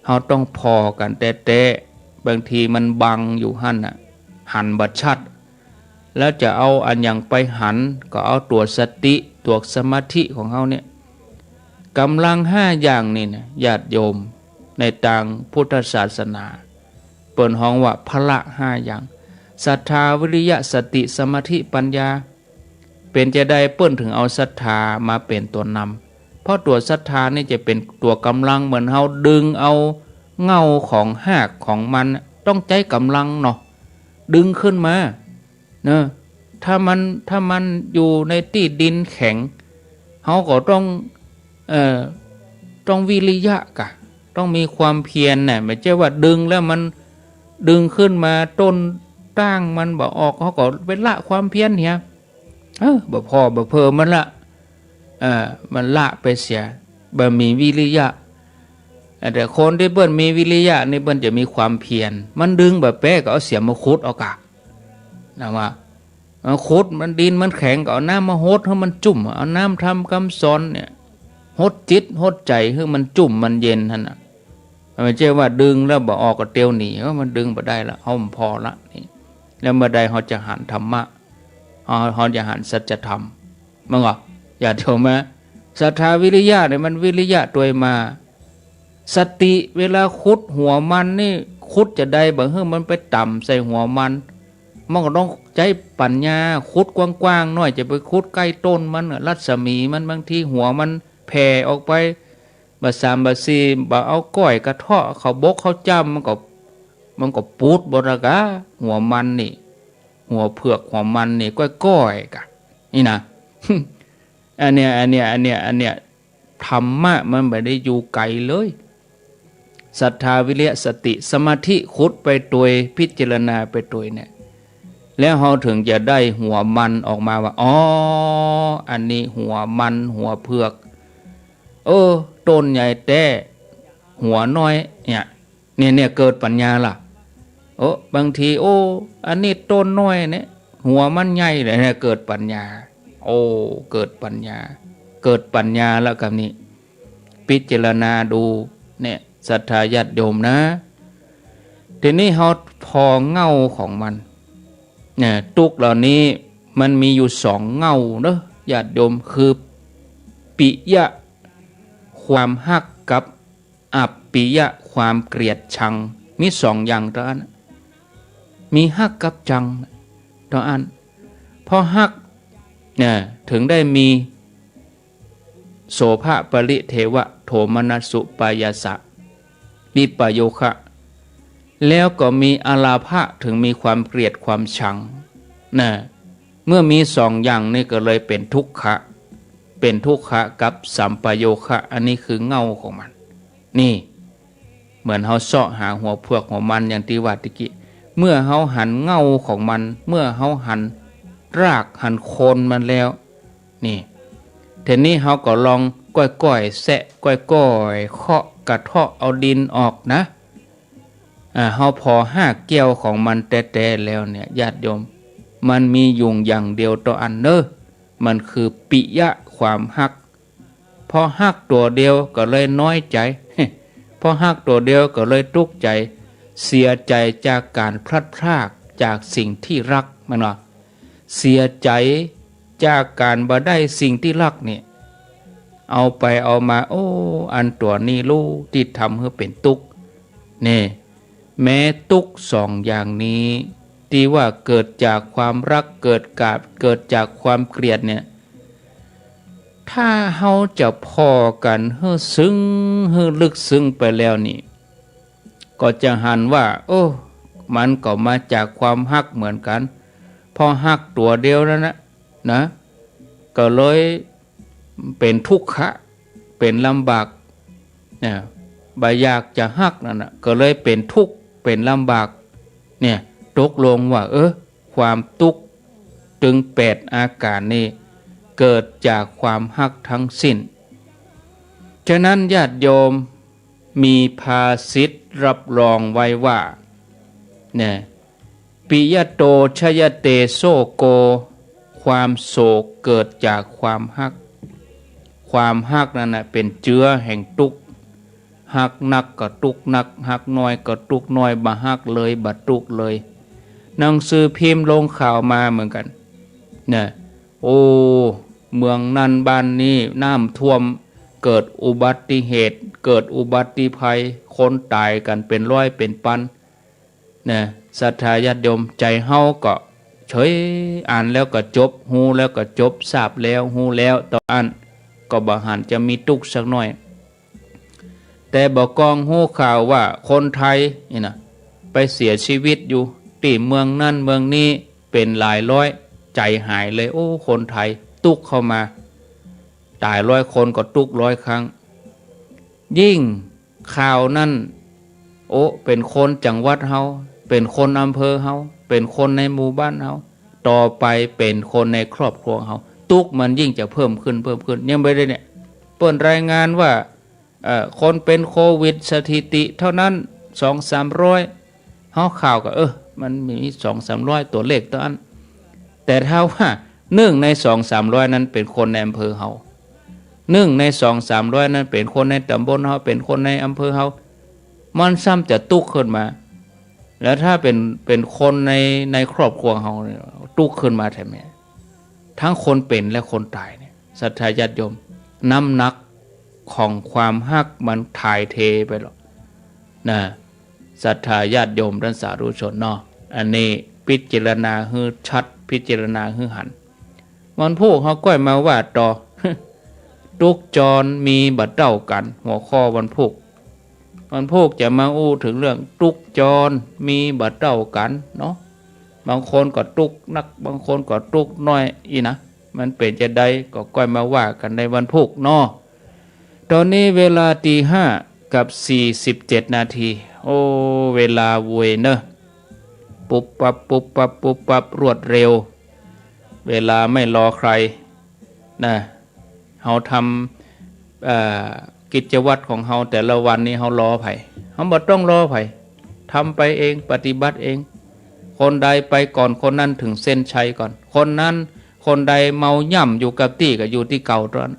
เฮาต้องผ่อกั๋นแต๊ๆ บางทีมันบังอยู่หั้นน่ะ หันบ่ชัด แล้วจะเอาอันหยังไปหัน ก็เอาตั๋วสติ ตั๋วสมาธิของเฮาเนี่ย ก๋ำลังห้าอย่างนี่นะ ญาติโยม ในตางพุทธศาสนา เปิ้นฮ้องว่าพละห้าอย่าง ศรัทธา วิริยะ สติ สมาธิ ปัญญา เป๋นจาใดเปิ้นเถิงเอาศรัทธามาเป๋นตั๋วนำ เพราะตั๋วศรัทธานี่จะเป๋นตั๋วก๋ำลัง เหมือนเฮาดึงเอาเง้าของฮากของมัน ต้องใจ๊ก๋ำลังเนาะ ดึงขึ้นมา เนาะ ถ้ามัน ถ้ามันอยู่ในตี้ดินแข็ง เฮาก็ต้อง เอ่อ ต้องวิริยะก่ะ ต้องมีความเพียรน่ะ บ่ใจ้ว่าดึงแล้วมัน ดึงขึ้นมาต้นต้างมันบ่ออก เฮาก็ไปละความเพียรเหีย เออ บ่ผ่อบ่เผิมมันละ เออ มันละไปเสีย บ่มีวิริยะ แต่คนตี้เปิ้นมีวิริยะนี่เปิ้นจะมีความเพียร มันดึงบ่แป๊ก็เอาเสียมมาขุดเอาก่ะ นะว่า เออ ขุดมันดินมันแข็งก็เอาน้ำมาหดหื้อมันจุ่ม เอาน้ำธรรมกำสอนเนี่ย หดจิตหดใจ๋หื้อมันจุ่มมันเย็นหั้นน่ะ บ่ใจ้ว่าดึงแล้วบ่ออกก็เตียวหนี เออ มันดึงบ่ได้ละ เฮาบ่ผ่อละนี่ แล้วเมื่อใดเฮาจะหันธรรมะ เฮา เฮาจะหันสัจธรรม มันก็ ญาติโยมนะ ศรัทธาวิริยะเนี่ยมันวิริยะตวยมา สติ เวลาขุดหัวมันนี่ ขุดจาใดบ่หื้อมันไปต่ำใส่หัวมัน มันก็ต้องใจ๊ปัญญา ขุดกว้างๆ หน้อย จะไปขุดใก้ต้นมัน รัศมีมัน บางทีหัวมันแผ่ออกไป บ่สามบ่สี่ บ่เอาก้อยกระเทาะ ข้าวบกข้าวจ้ำ มันก็ มันก็ปูดบ่ละก่า หัวมันนี่ หัวเผือกหัวมันนี่ก้อยๆ ก่ะ นี่นะ อันเนี้ย อันเนี้ย อันเนี้ย อันเนี้ย ธรรมะมันบ่ได้อยู่ไก๋เลย ศรัทธา วิริยะ สติ สมาธิ ขุดไปตวย พิจารณาไปตวยเนี่ย แล้วเฮาเถิงจะได้หัวมันออกมาว่า อ๋อ อันนี้หัวมัน หัวเผือก เออ ต้นใหญ่แต๊ หัวน้อย เนี่ย เนี่ย เนี่ย เกิดปัญญาละ โอ้ บางที โอ้ อันนี้ต้นน้อยเนี่ย หัวมันใหญ่เลยเนี่ย เกิดปัญญา โอ้ เกิดปัญญา เกิดปัญญาแล้วกำนี้ พิจารณาดู เนี่ย ศรัทธาญาติโยมนะ ทีนี้เฮาผ่อเง้าของมัน เนี่ย ตุ๊กข์เหล่านี้มันมีอยู่สองเง้าเนาะ ญาติโยม คือ ปิยะ ความฮัก กับ อัปปิยะ ความเกลียดชัง มีสองอย่างเต้าอั้น มีฮักกับชังเต้าอั้น เพราะฮักเนี่ยเถิงได้มี โสภะ ปริเทวะ โทมนัสสุปายาสะ วิปโยคะ แล้วก็มีอาลาภะ เถิงมีความเกลียดความชัง นะ เมื่อมีสองอย่างนี้ก็เลยเป๋นทุกขะ เป๋นทุกขะกับสัมปโยคะ อันนี้คือเง้าของมัน นี่ เหมือนเฮาเซาะหาหัวเผือกหัวมันอย่างตี้ว่าตะกี้ เมื่อเฮาหันเง้าของมัน เมื่อเฮาหันรากหันโคนมันแล้ว นี่ ทีนี้เฮาก็ลองก้อยๆ แซะ ก้อยๆ เคาะกระเทาะเอาดินออกนะ อ่า เฮาผ่อฮากแก้วของมันแต๊ๆ แล้วเนี่ย ญาติโยม มันมีอยู่อย่างเดียวเต้าอั้นเนาะ มันคือปิยะ ความฮัก เพราะฮักตั๋วเดียวก็เลยน้อยใจ๋ เพราะฮักตั๋วเดียวก็เลยตุ๊กข์ใจ๋ เสียใจ๋จากก๋านพลัดพรากจากสิ่งที่ฮัก แม่นบ่ เสียใจ๋จากก๋านบ่ได้สิ่งที่ฮักนี่ เอาไปเอามา โอ้ อันตั๋วนี้ลู้ตี้ทำหื้อเป๋นตุ๊กข์ นี่ แม้ตุ๊กข์สองอย่างนี้ ตี้ว่าเกิดจากความฮัก เกิดกาบ เกิดจากความเกลียดเนี่ย ถ้าเฮาจะผ่อกั๋นหื้อซึ้ง หื้อลึกซึ้งไปแล้วนี่ ก็จะหันว่า โอ้ มันก็มาจากความฮักเหมือนกั๋น เพราะฮักตั๋วเดียวนั่นนะ นะ ก็เลยเป๋นทุกขะ เป๋นลำบาก เนี่ย บ่อยากจะฮักนั่นน่ะ ก็เลยเป๋นทุกข์ เป๋นลำบาก เนี่ย ตกลงว่า เออ ความตุ๊กข์ตึงแปดอาก๋านนี้ เกิดจากความฮักทั้งสิ้น ฉะนั้นญาติโยม มีภาษิตรับรองไว้ว่า เนี่ย ปิยะโต ชยะเต โสโก ความโศกเกิดจากความฮัก ความฮักนั้นน่ะเป๋นเจือแห่งตุ๊กข์ ฮักนักก็ตุ๊กข์นัก ฮักน้อยก็ตุ๊กข์น้อย บ่ฮักเลย บ่ตุ๊กข์เลย หนังสือพิมพ์ลงข่าวมาเหมือนกั๋น เนี่ย โอ้ เมืองนั้นบ้านนี้น้ำท่วม เกิดอุบัติเหตุ เกิดอุบัติภัย คนต๋ายกั๋นเป๋นร้อยเป๋นปัน นะ ศรัทธาญาติโยม ใจ๋เฮาก็เฉย อ่านแล้วก็จบ ฮู้แล้วก็จบ ทราบแล้ว ฮู้แล้ว เต้าอั้น ก็บ่หันจะมีตุ๊กข์สักหน้อย แต่บ่ากองฮู้ข่าวว่าคนไทยนี่นะ ไปเสียชีวิตอยู่ตี้เมืองนั้นเมืองนี้ เป๋นหลายร้อย ใจ๋หายเลย โอ้ คนไทยตุ๊กข์เข้ามา ต๋ายร้อยคนก็ตุ๊กข์ร้อยครั้ง ยิ่งข่าวนั้น โอ้ เป๋นคนจังหวัดเฮา เป๋นคนอำเภอเฮา เป๋นคนในหมู่บ้านเฮา ต่อไปเป๋นคนในครอบครัวเฮา ตุ๊กข์มันยิ่งจะเพิ่มขึ้น เพิ่มขึ้น ยังบ่ได้เนี่ย เปิ้นรายงานว่า เอ่อ คนเป๋นโควิดสถิติเต้านั้น สองสามร้อย เฮาข่าวก็ เออ มันมีสองสามร้อย ตั๋วเลขเต้าอั้น แต่ถ้าว่านึ่งในสองสามร้อยนั้นเป๋นคนในอำเภอเฮา นึ่งในสองสามร้อยนั้นเป๋นคนในต๋ำบลเฮา เป๋นคนในอำเภอเฮา มันซ้ำจะตุ๊กข์ขึ้นมา แล้วถ้าเป๋น เป๋นคนใน ในครอบครัวเฮาเนี่ย ตุ๊กข์ขึ้นมาแถมเนี่ย ทั้งคนเป๋นและคนต๋ายเนี่ย ศรัทธาญาติโยม น้ำหนักของความฮักมันถ่ายเทไปแล้วนะ ศรัทธาญาติโยมต้านสาธุชนเนาะ อันนี้พิจารณาหื้อชัด พิจารณาหื้อหัน วันพูกเฮาก้อยมาว่าต่อ ตุ๊กข์จรมีบ่เต้ากั๋น หัวข้อวันพูก วันพูกจะมาอู้เถิงเรื่องตุ๊กข์จรมีบ่เต้ากั๋นเนาะ บางคนก็ตุ๊กข์นัก บางคนก็ตุ๊กข์น้อย อี้นะ มันเป๋นจาใดก็ก้อยมาว่ากั๋นในวันพูกเนาะ ต๋อนนี้เวลาตีห้ากับสี่สิบเจ็ดนาที โอ้ เวลาไวเนอะ ปุ๊บปั๊บ ปุ๊บปั๊บ ปุ๊บปั๊บ รวดเร็ว เวลาไม่รอใครนะ เฮาทำ เอ่อ กิจวัตรของเฮาแต่ละวันนี้เฮารอใผ เฮาบ่ต้องรอใผ ทำไปเอง ปฏิบัติเอง คนใดไปก่อนคนนั้นเถิงเส้นชัยก่อน คนนั้น คนใดเมาย่ำอยู่กับตี้ก็อยู่ตี้เก่าเต้าอั้น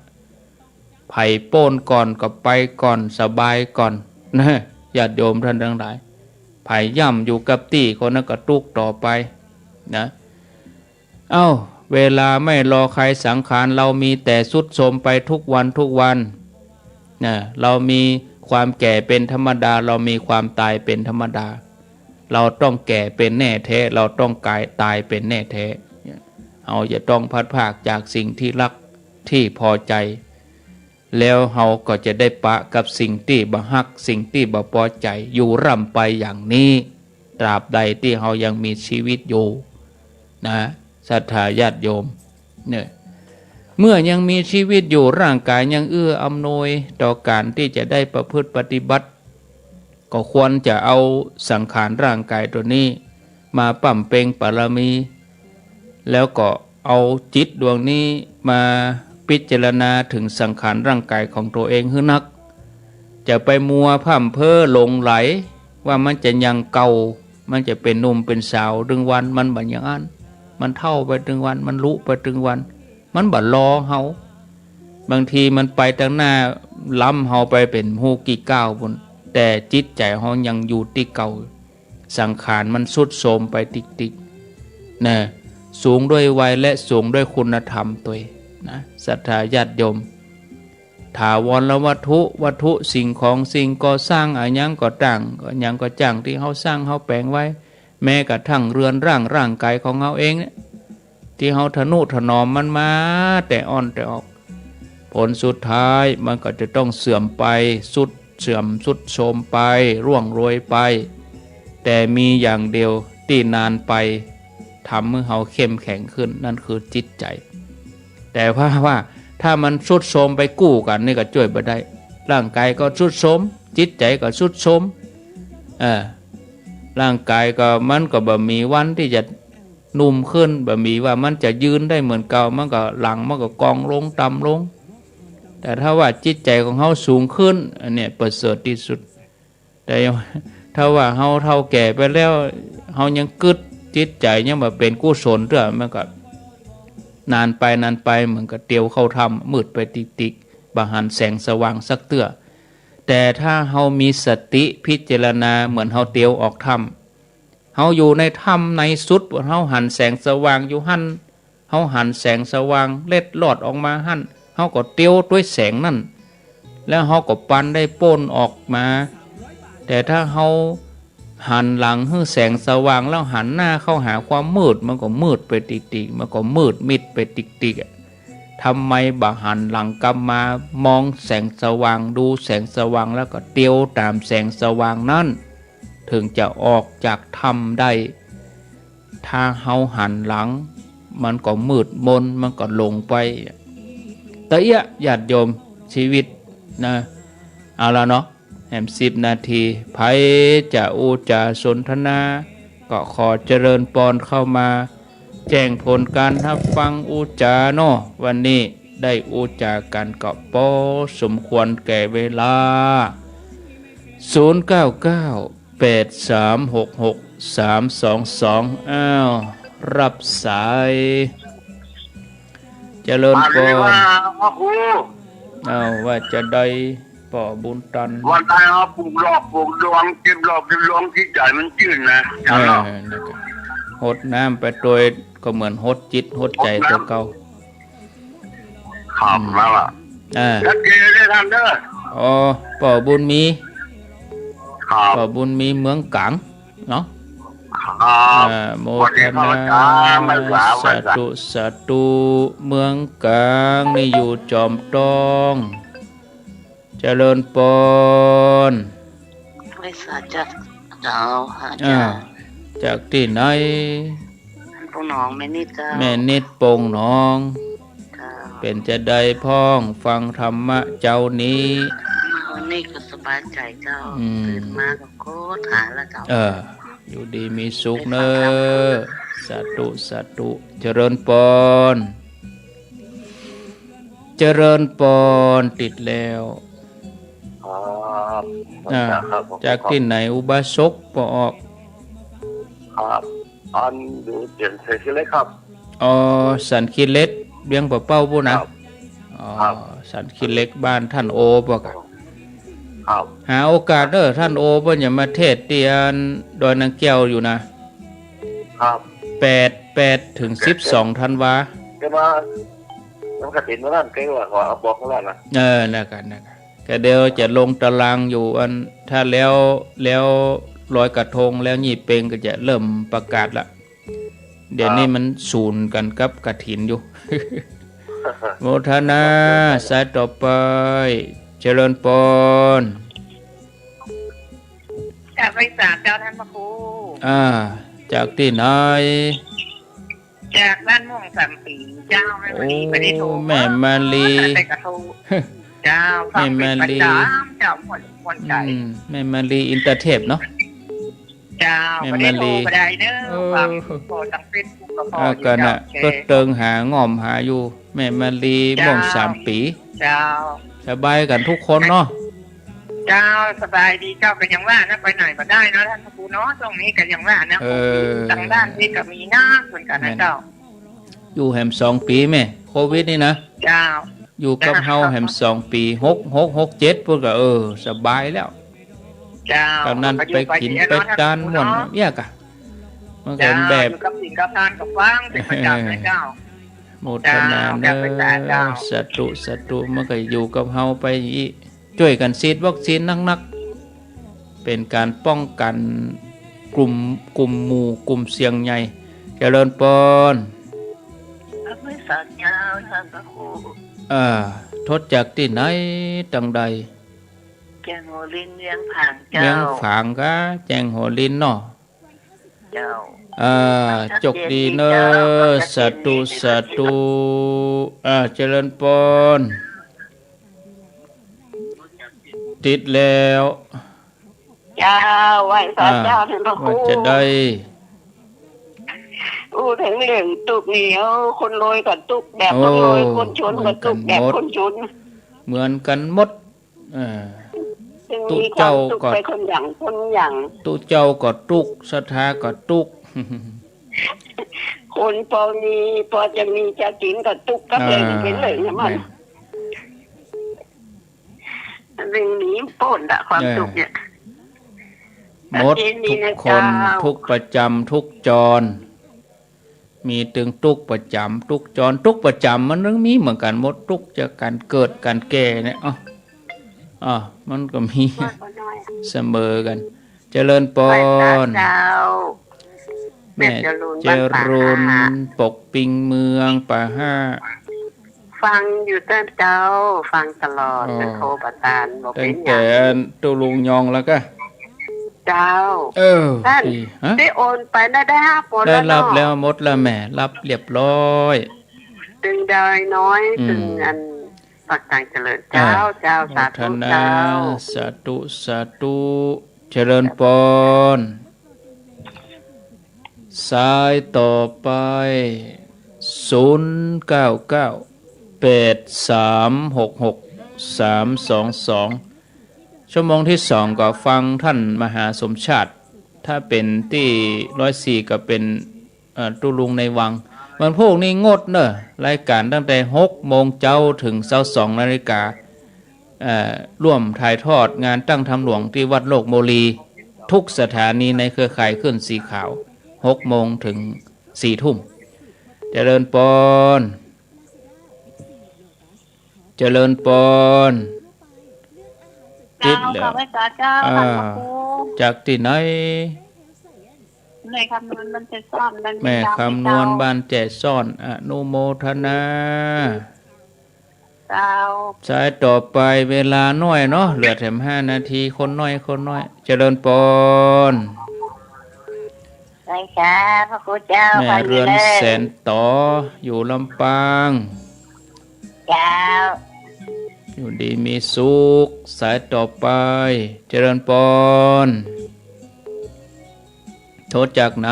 ใผโป๊นก่อนก็ไปก่อน สบายก่อนนะ ญาติโยมต้านตังหลาย ใผย่ำอยู่กับตี้คนนั้นก็ตุ๊กข์ต่อไปนะ เอ้า เวลาไม่รอใคร สังขารเรามีแต่ทรุดโทรมไปทุกวันทุกวันนะ เรามีความแก่เป๋นธรรมดา เรามีความต๋ายเป๋นธรรมดา เราต้องแก่เป๋นแน่แท้ เราต้องกาย ต๋ายเป๋นแน่แท้ เฮาจะต้องพลัดพรากจากสิ่งที่รักที่พอใจ๋ แล้วเฮาก็จะได้ปะกับสิ่งตี้บ่ฮัก สิ่งตี้บ่ปอใจ๋ อยู่ร่ำไปอย่างนี้ ตราบใดตี้เฮายังมีชีวิตอยู่นะ ศรัทธาญาติโยม เนี่ย เมื่อยังมีชีวิตอยู่ ร่างกายยังเอื้ออำนวยต่อก๋านตี้จะได้ประพฤติปฏิบัติ ก็ควรจะเอาสังขารร่างกายตั๋วนี้มาบำเพ็ญบารมี แล้วก็เอาจิตดวงนี้มาพิจารณาเถิงสังขารร่างกายของตั๋วเองหื้อนัก จะไปมัวพร่ำเพ้อหลงใหลว่ามันจะยังเก่า มันจะเป๋นหนุ่มเป๋นสาวตึงวัน มันบ่อย่างอั้น มันเฒ่าไปตึงวัน มันลุไปตึงวัน มันบ่รอเฮา บางทีมันไปตังหน้าล้ำเฮาไปเป๋นฮู้กี่ก้าวปู้น แต่จิตใจ๋เฮายังอยู่ตี้เก่า สังขารมันทรุดโทรมไปติ๊กๆ นะ สูงด้วยวัยและสูงด้วยคุณธรรมตวยนะ ศรัทธาญาติโยม ถาวรวัตถุ วัตถุสิ่งของสิ่งก่อสร้าง อะหยังก็จ้าง อะหยังก็จ้างตี้เฮาสร้างเฮาแป๋งไว้ แม้กระทั่งเรือนร่างร่างกายของเฮาเองเนี่ย ตี้เฮาทะนุถนอมมันมาแต่อ้อนแต่ออก ผลสุดท้ายมันก็จะต้องเสื่อมไป ทรุดเสื่อมทรุดโทรมไป ร่วงโรยไป แต่มีอย่างเดียวตี้นานไปทำหื้อเฮาเข้มแข็งขึ้น นั่นคือจิตใจ๋ แต่ว่า ว่าถ้ามันทรุดโทรมไปกู้กั๋นนี่ก็จ้วยบ่ได้ ร่างกายก็ทรุดโทรม จิตใจ๋ก็ทรุดโทรม เออ ร่างกายก็มันก็บ่มีวันตี้จะหนุ่มขึ้น บ่มีว่ามันจะยืนได้เหมือนเก่า มันก็หลังมันก็กองลงต่ำลง แต่ถ้าว่าจิตใจ๋ของเฮาสูงขึ้น อันเนี้ยประเสริฐตี้สุด แต่ถ้าว่าเฮาเฒ่าแก่ไปแล้ว เฮายังกึ๊ด จิตใจ๋ยังบ่เป๋นกุศลเตื้อ มันก็ นานไปนานไปเหมือนกับเตียวเข้าถ้ำ มืดไปติ๊กๆ บ่หันแสงสว่างสักเตื้อ แต่ถ้าเฮามีสติพิจารณาเหมือนเฮาเตียวออกถ้ำ เฮาอยู่ในถ้ำในสุด เฮาหันแสงสว่างอยู่หั้น เฮาหันแสงสว่างเล็ดลอดออกมาหั้น เฮาก็เตียวตวยแสงนั้น แล้วเฮาก็ปันได้ป๊นออกมา แต่ถ้าเฮาหันหลังหื้อแสงสว่างแล้วหันหน้าเข้าหาความมืด มันก็มืดไปติ๊กๆ มันก็มืดมิดไปติ๊กๆ อะ ทำไมบ่หันหลังกลับมามองแสงสว่าง ดูแสงสว่างแล้วก็เตียวต๋ามแสงสว่างนั้น ถึงจะออกจากถ้ำได้ ถ้าเฮาหันหลัง มันก็มืดมน มันก็หลงไป ตะเอี้ยะ ญาติโยม ชีวิตนะ เอาละเนาะ แหมสิบนาที ใผจะอู้จ๋าสนทนา ก็ขอเจริญปอนเข้ามา แจ้งผลการฮับฟังอู้จ๋าเนาะ วันนี้ได้อู้จ๋ากั๋นก็ปอสมควรแก่เวลา ศูนย์เก้าเก้า แปดสามหกหก สามสองสอง อ้าว รับสาย เจริญปอน สวัสดีครับ พระครู อ้าว ว่าจะใด ป้อบุญตัน วันใดมาปลูกดอกปลูกดวง เก็บดอกเก็บดวง จิตใจ๋มันจื้นนะ เออ อาจารย์เนาะ นั่นก็ หดน้ำไปตวย ก็เหมือนหดจิตหดใจ๋ หดน้ำ ตั๋วเก่า ครับ อืม นั่นแหละ อ่า ชัดเจนเลยท่านเด้อ อ๋อ ป้อบุญมี ครับ ป้อบุญมีเมืองก๋างเนาะ ครับ อ่า โมทนา สวัสดีครับอาจารย์ ไม่สา สาธุ สาธุ เมืองก๋างนี่อยู่จอมตอง เจริญปอน ไม่สา จากเจ้า อ่า จากตี้ไหน ปงหนอง แม่นิดเจ้า แม่นิด ปงหนอง เจ้า เป๋นจาใดพ่อง ฟังธรรมะเจ๊านี้ วันนี้ก็สบายใจ๋เจ้า อืม ตื่นมาก็โคตรหาแล้วเจ้า เออ อยู่ดีมีสุขเน่อ ได้ฟังธรรม สาธุ สาธุ เจริญปอน เจริญปอน ติดแล้ว ครับ อ่า ครับ ผม จากตี้ไหน อุบาสก ป้อออก ครับ อันอยู่เจียงไคเสียเล็กครับ อ๋อ สันขี้เหล็ก เวียงป่าเป้าปู้นนะ ครับ อ๋อ ครับ สันขี้เหล็ก บ้านต้านโอป้อกะ ครับ หาโอกาสเน่อ ต้านโอเปิ้นจะมาเทศน์ตี้อันดอยนางแก้วอยู่นะ ครับ แปด แปด ถึง สิบสอง ธันวา แกมา มันกฐินมานั่น แกว่าขอเอาบอกมาแล้วนะ เออ นั่นกะ นั่นกะ ก็เดี๋ยวจะลงตารางอยู่อัน ถ้าแล้ว แล้วลอยกระทงแล้วยี่เป็งก็จะเริ่มประกาศละ เดี๋ยวนี้มันสูนกั๋นกับกฐินอยู่ ครับ โมทนา สายต่อไป เจริญปอน กราบไหว้สาเจ้าท่านพระครู อ่า จากตี้ไหน จากบ้านม่วงสามปีเจ้า แม่มาลี โอ้ บ่ได้โทร แม่มาลี แต่กระโทร เจ้า แม่มาลี ฟังเป๋นประจ๋ำเจ้า ม่วน ม่วนใจ๋ อืม แม่มาลีอินเตอร์เทปเนาะ เจ้า แม่มาลี บ่ได้โทรบ่ได้เน่อ เออ ฟังผ่อตางเฟซบุ๊กก็ผ่อ อ่า อยู่ ก็น่ะ เจ้า ก็เติงหา ง่อมหาอยู่ แม่มาลี เจ้า ม่วงสามปี เจ้า สบายกั๋นกู้คนเนาะ เจ้า สบายดีเจ้า ก็ยังว่านะ ไปไหนบ่ได้เนาะท่านพระครูเนาะ ช่วงนี้ก็ยังว่านะ เออ โควิดตางด้านนี้ก็มีนักเหมือนกั๋นนะเจ้า อยู่แหมสองปีแม่ โควิดนี่นะ เจ้า อยู่กับเฮาแหมสองปี หกหก หกเจ็ด ปู้นก็ เออ สบายแล้ว เจ้า ตางนั้นไปกิ๋นไปตานม่วน เจ้า เอี้ยกะ มันก็แบบ เจ้า อยู่กับศีลกับทานกับฟังเป๋นประจ๋ำนะเจ้า โมทนาเน่อ เจ้า สาธุ สาธุ มันก็อยู่กับเฮาไปอี้ จ้วยกั๋นฉีดวัคซีนนักๆ เป๋นก๋านป้องกั๋นกุม กุมหมู่ กุมเสี่ยงใหญ่ เจริญปอน กราบไหว้สาเจ้าท่านพระครู เอ่อ โทรจากตี้ไหน ตางใด แจ้งหัวลิน เวียงผางเจ้า เวียงผางกา แจ้งหัวลินเนาะ เจ้า อ่า โจคดีเน่อ สาธุ สาธุ อ่า เจริญปอน ติดแล้ว เจ้า ไหว้สาเจ้า อ่า ท่านพระครู ว่าจะใด อู้ เถิงเรื่องตุ๊กข์นี่ คนรวยก็ตุ๊กข์แบบคนรวย โอ้ คนจนก็ตุ๊กข์แบบคนจน เหมือนกั๋นหมด เออ ซึ่งมีความสุขไปคนอย่าง คนอย่าง ตุ๊เจ้าก็ตุ๊ก ศรัทธาก็ตุ๊ก คนปอมี ปอจะมีจะกิ๋นก็ตุ๊กข์กับ เออ เรื่องนี้ไปเลยเนี่ยมัน แม่ เรื่องนี้ป๊นละความ เออ ตุ๊กข์เนี่ย หมด ประเพณี ทุกคน นะเจ้า ทุกข์ประจ๋ำ ทุกข์จร มีตึงตุ๊กข์ประจ๋ำ ตุ๊กข์จร ตุ๊กข์ประจ๋ำมันตึงมีเหมือนกั๋นหมด ตุ๊กข์จากก๋านเกิดก๋านแก่เนี่ย เอ้า เอ้า มันก็มี ว่าก็น้อย เสมอกั๋น เจริญปอน ไหว้พระเจ้า แม่ แม่จรูน เจริญ บ้านป่าห้า ปกปิงเมืองป่าห้า ฟังอยู่เจ้า ฟังตลอด อ๋อ จะโทรประสาน บ่เป๋นหยัง ตั้งแต่ตุ๊ลุงยองแล้วก็ เจ้า เออ ท่าน ดี ฮะ ได้โอนไปนะ ได้ฮับโอน ได้ฮับแล้ว แล้วเนาะ หมดแล้วแม่ ฮับเรียบร้อย ตึงดอยน้อย อืม ตึงอันปากตางเจริญ เจ้า อ่า เจ้า สาธุ โมทนา เจ้า สาธุ สาธุ เจริญปอน สายต่อไป ศูนย์เก้าเก้า แปดสามหกหก สามสองสอง ชั่วโมงที่สองก็ฟังท่านมหาสมชาติ ถ้าเป๋นตี้ร้อยสี่ก็เป๋น เอ่อ ตุ๊ลุงในวัง วันพูกนี้งดเน่อ รายก๋านตั้งแต่หกโมงเจ๊าเถิงซาวสองนาฬิกา เอ่อ ร่วมถ่ายทอดงานตั้งธรรมหลวงตี้วัดโลกโมลี ทุกสถานีในเครือข่ายคลื่นสีขาว หกโมงเถิงสี่ทุ่ม เจริญปอน เจริญปอน เจ้า ติดแล้ว ข้าพเจ้า อ่า ท่านพระครู จากตี้ไหน แม่คำนวณบ้านแจซ้อน แม่คำนวณบ้านแจซ้อน อนุโมทนา เจ้า สายต่อไป เวลาน้อยเนาะ เหลือแถมห้านาที คนน้อย คนน้อย เจริญปอน ไหว้สาพระครูเจ้า แม่เรือนแสนต๋อ อยู่ลำปาง เจ้า อยู่ดีมีสุข สายต่อไป เจริญปอน โทรจากไหน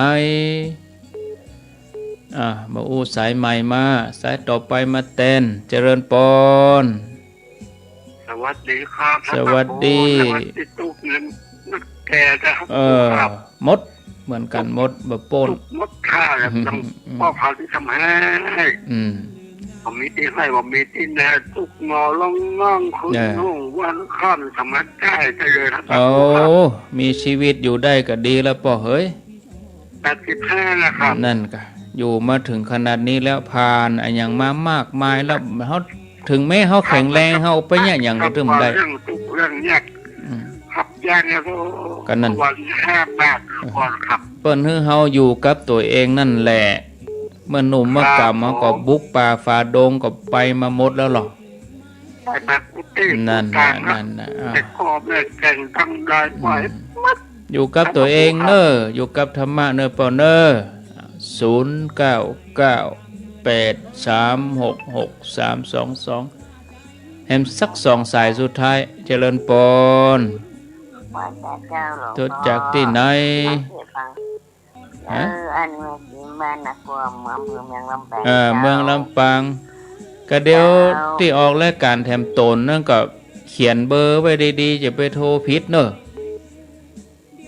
อ่ะ บ่อู้สายใหม่มา สายต่อไปมาแตน เจริญปอน สวัสดีครับ สวัสดี สวัสดีตุ๊กเนี่ย มันแก่นะครับ เออ ครับ หมด เหมือนกั๋นหมด บ่ป๊น ตุ๊กหมดข้าแล้ว อืม ต้อง อืม ป้อเขาตี้ทำให้ อืม บ่มีตี้ให้ บ่มีตี้แน ตุ๊กหน่อร้องน้อง คืน เออ ห้องวันค่ำ สามารถได้ ได้เลยครับ โอ้ ครับ มีชีวิตอยู่ได้ก็ดีแล้วป้อเหย แปดสิบห้าแล้วครับ นั่นกะ อยู่มาเถิงขนาดนี้แล้ว ผ่านอะหยังมามากมายแล้ว เฮา เถิงแม้เฮาแข็งแรง เฮาไปเยียะหยังก็ตึงได้ เรื่องตุ๊กข์เรื่องยาก อืม ครับ ยากเนี่ย ก็นั่น วันห้าบาทก่อนครับ เปิ้นหื้อเฮาอยู่กับตั๋วเองนั่นแหละ เมื่อหนุ่มเมื่อก่ำ ครับ เฮาก็บุกป่าฝ่าดงก็ไปมาหมดแล้วหรอ ไปพักกุฏิ นั่นน่ะ กุฏิ นั่นน่ะ อ้าว แต่ก็แม่แก่งทั้งหลาย อืม ไปหมด อยู่กับตั๋วเองเน่อ อยู่กับธรรมะเน่อป้อเน่อ ศูนย์เก้าเก้า แปดสามหกหก สามสองสอง แหมสักสองสายสุดท้าย เจริญปอน ว่าแต่เจ้าหลวง โทรจากตี้ไหน พ่อ เล่าสู่ฟัง ฮะ เออ อันเมื่อกี้บ้านนากวม อำเภอเมืองลำปาง เออ เจ้า เมืองลำปาง ก็เดี๋ยว เจ้า ตี้ออกรายก๋านแถมต๋นนั่นก็เขียนเบอร์ไว้ดีๆ จะไปโทรผิดเน่อ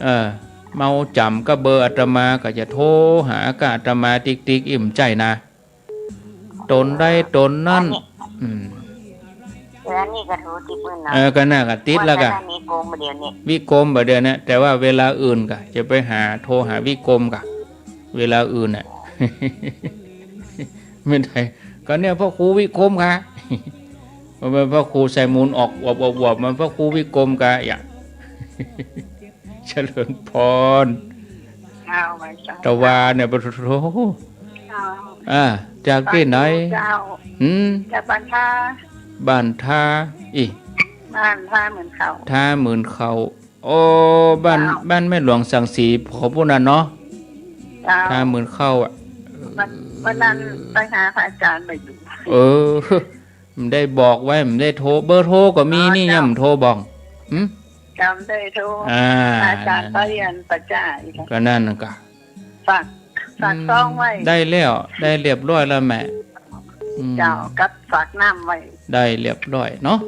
เออ เมาจ๋ำกับเบอร์อาตมาก็จะโทรหากับอาตมาติ๊กๆ อิ่มใจ้นะ ต๋นใดต๋นนั้น อันนี้ อืม เออ อันนี้ก็โทรติดเปิ้นเนาะ เออ ก็น่าก็ติดแล้วกะ วันนั้นมีโกมบ่าเดี่ยวนี้ วิกรมบ่าเดี่ยวนี้ แต่ว่าเวลาอื่นกะ จะไปหา โทรหาวิกรมกะ เวลาอื่นน่ะ ไม่ได้ ก็เนี่ยพระครูวิกรมค่ะ มันเป็นพระครูใส่มูนออกอวบๆๆ มันพระครูวิกรมกะ อย่า เจริญปอน เจ้า ไหว้เจ้า ตะวาเนี่ย ปะโถ เจ้า อ่า จากตี้ไหน เจ้า หืม จากบ้านท่า บ้านท่า อิ บ้านท่าหมื่นเข้า ท่าหมื่นเข้า โอ้ บ้าน เจ้า บ้านแม่หลวงสังสี ขอพูดน่ะเนาะ เจ้า ท่าหมื่นเข้าอะ วัน วันนั้นไปหาพระอาจารย์มาอยู่ เออ มันได้บอกไว้ มันได้โทร เบอร์โทรก็มี อ๋อ นี่ เจ้า ยังโทรบอก หืม จำได้โทร อ่า อาจารย์ไปเรียนประจาอีก ก็นั่นน่ะกะ ฝาก ฝากซองไว้ อืม ได้แล้ว ได้เรียบร้อยแล้วแม่ อืม เจ้า กับฝากน้ำไว้ ได้เรียบร้อยเนาะ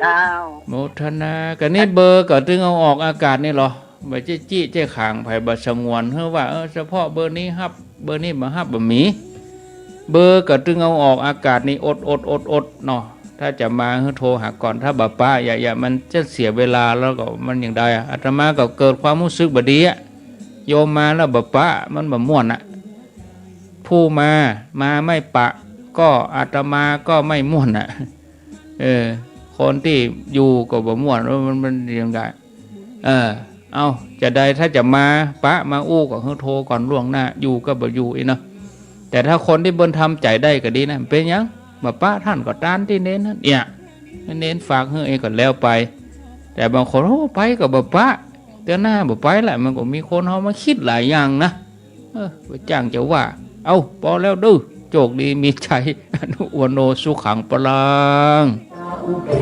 เจ้า โมทนา กะนี่เบอร์ก็ตึงเอาออกอากาศนี่เหรอ บ่าจี้จี้เจ้าขางไผบ่สงวน เฮาว่า เออ เฉพาะเบอร์นี้ฮับ เบอร์นี้บ่ฮับบ่มี เบอร์ก็ตึงเอาออกอากาศนี่ อดอดอดอดเนาะ ถ้าจะมาหื้อโทรหาก่อน ถ้าบ่ปะ อย่า อย่า มันจะเสียเวลา แล้วก็มันอย่างใดอะ อาตมาก็เกิดความรู้สึกบ่ดีอะ โยมมาแล้วบ่ปะ มันบ่ม่วนอะ ผู้มา มาไม่ปะ ก็อาตมาก็ไม่ม่วนอะ เออ คนตี้อยู่ก็บ่ม่วน มัน มันอย่างใด เออ เอา จะใด ถ้าจะมาปะมาอู้ก็หื้อโทรก่อนล่วงหน้า อยู่ก็บ่อยู่อี้เนาะ แต่ถ้าคนตี้เปิ้นทำใจ๋ได้ก็ดีนะ เป๋นหยัง บ่ปะต้านก็ตานตี้เณรหั้น เนี่ย เณรฝากหื้อเองก็แล้วไป แต่บางคน โอ้ ไปก็บ่ปะ เตื้อหน้าบ่ไปละ มันก็มีคนเฮามาคิดหลายอย่างนะ เออ บ่จ้างจะว่า เอ้า ปอแล้วเด้อ โจคดีมีชัย อายุ วัณโณ สุขัง พลัง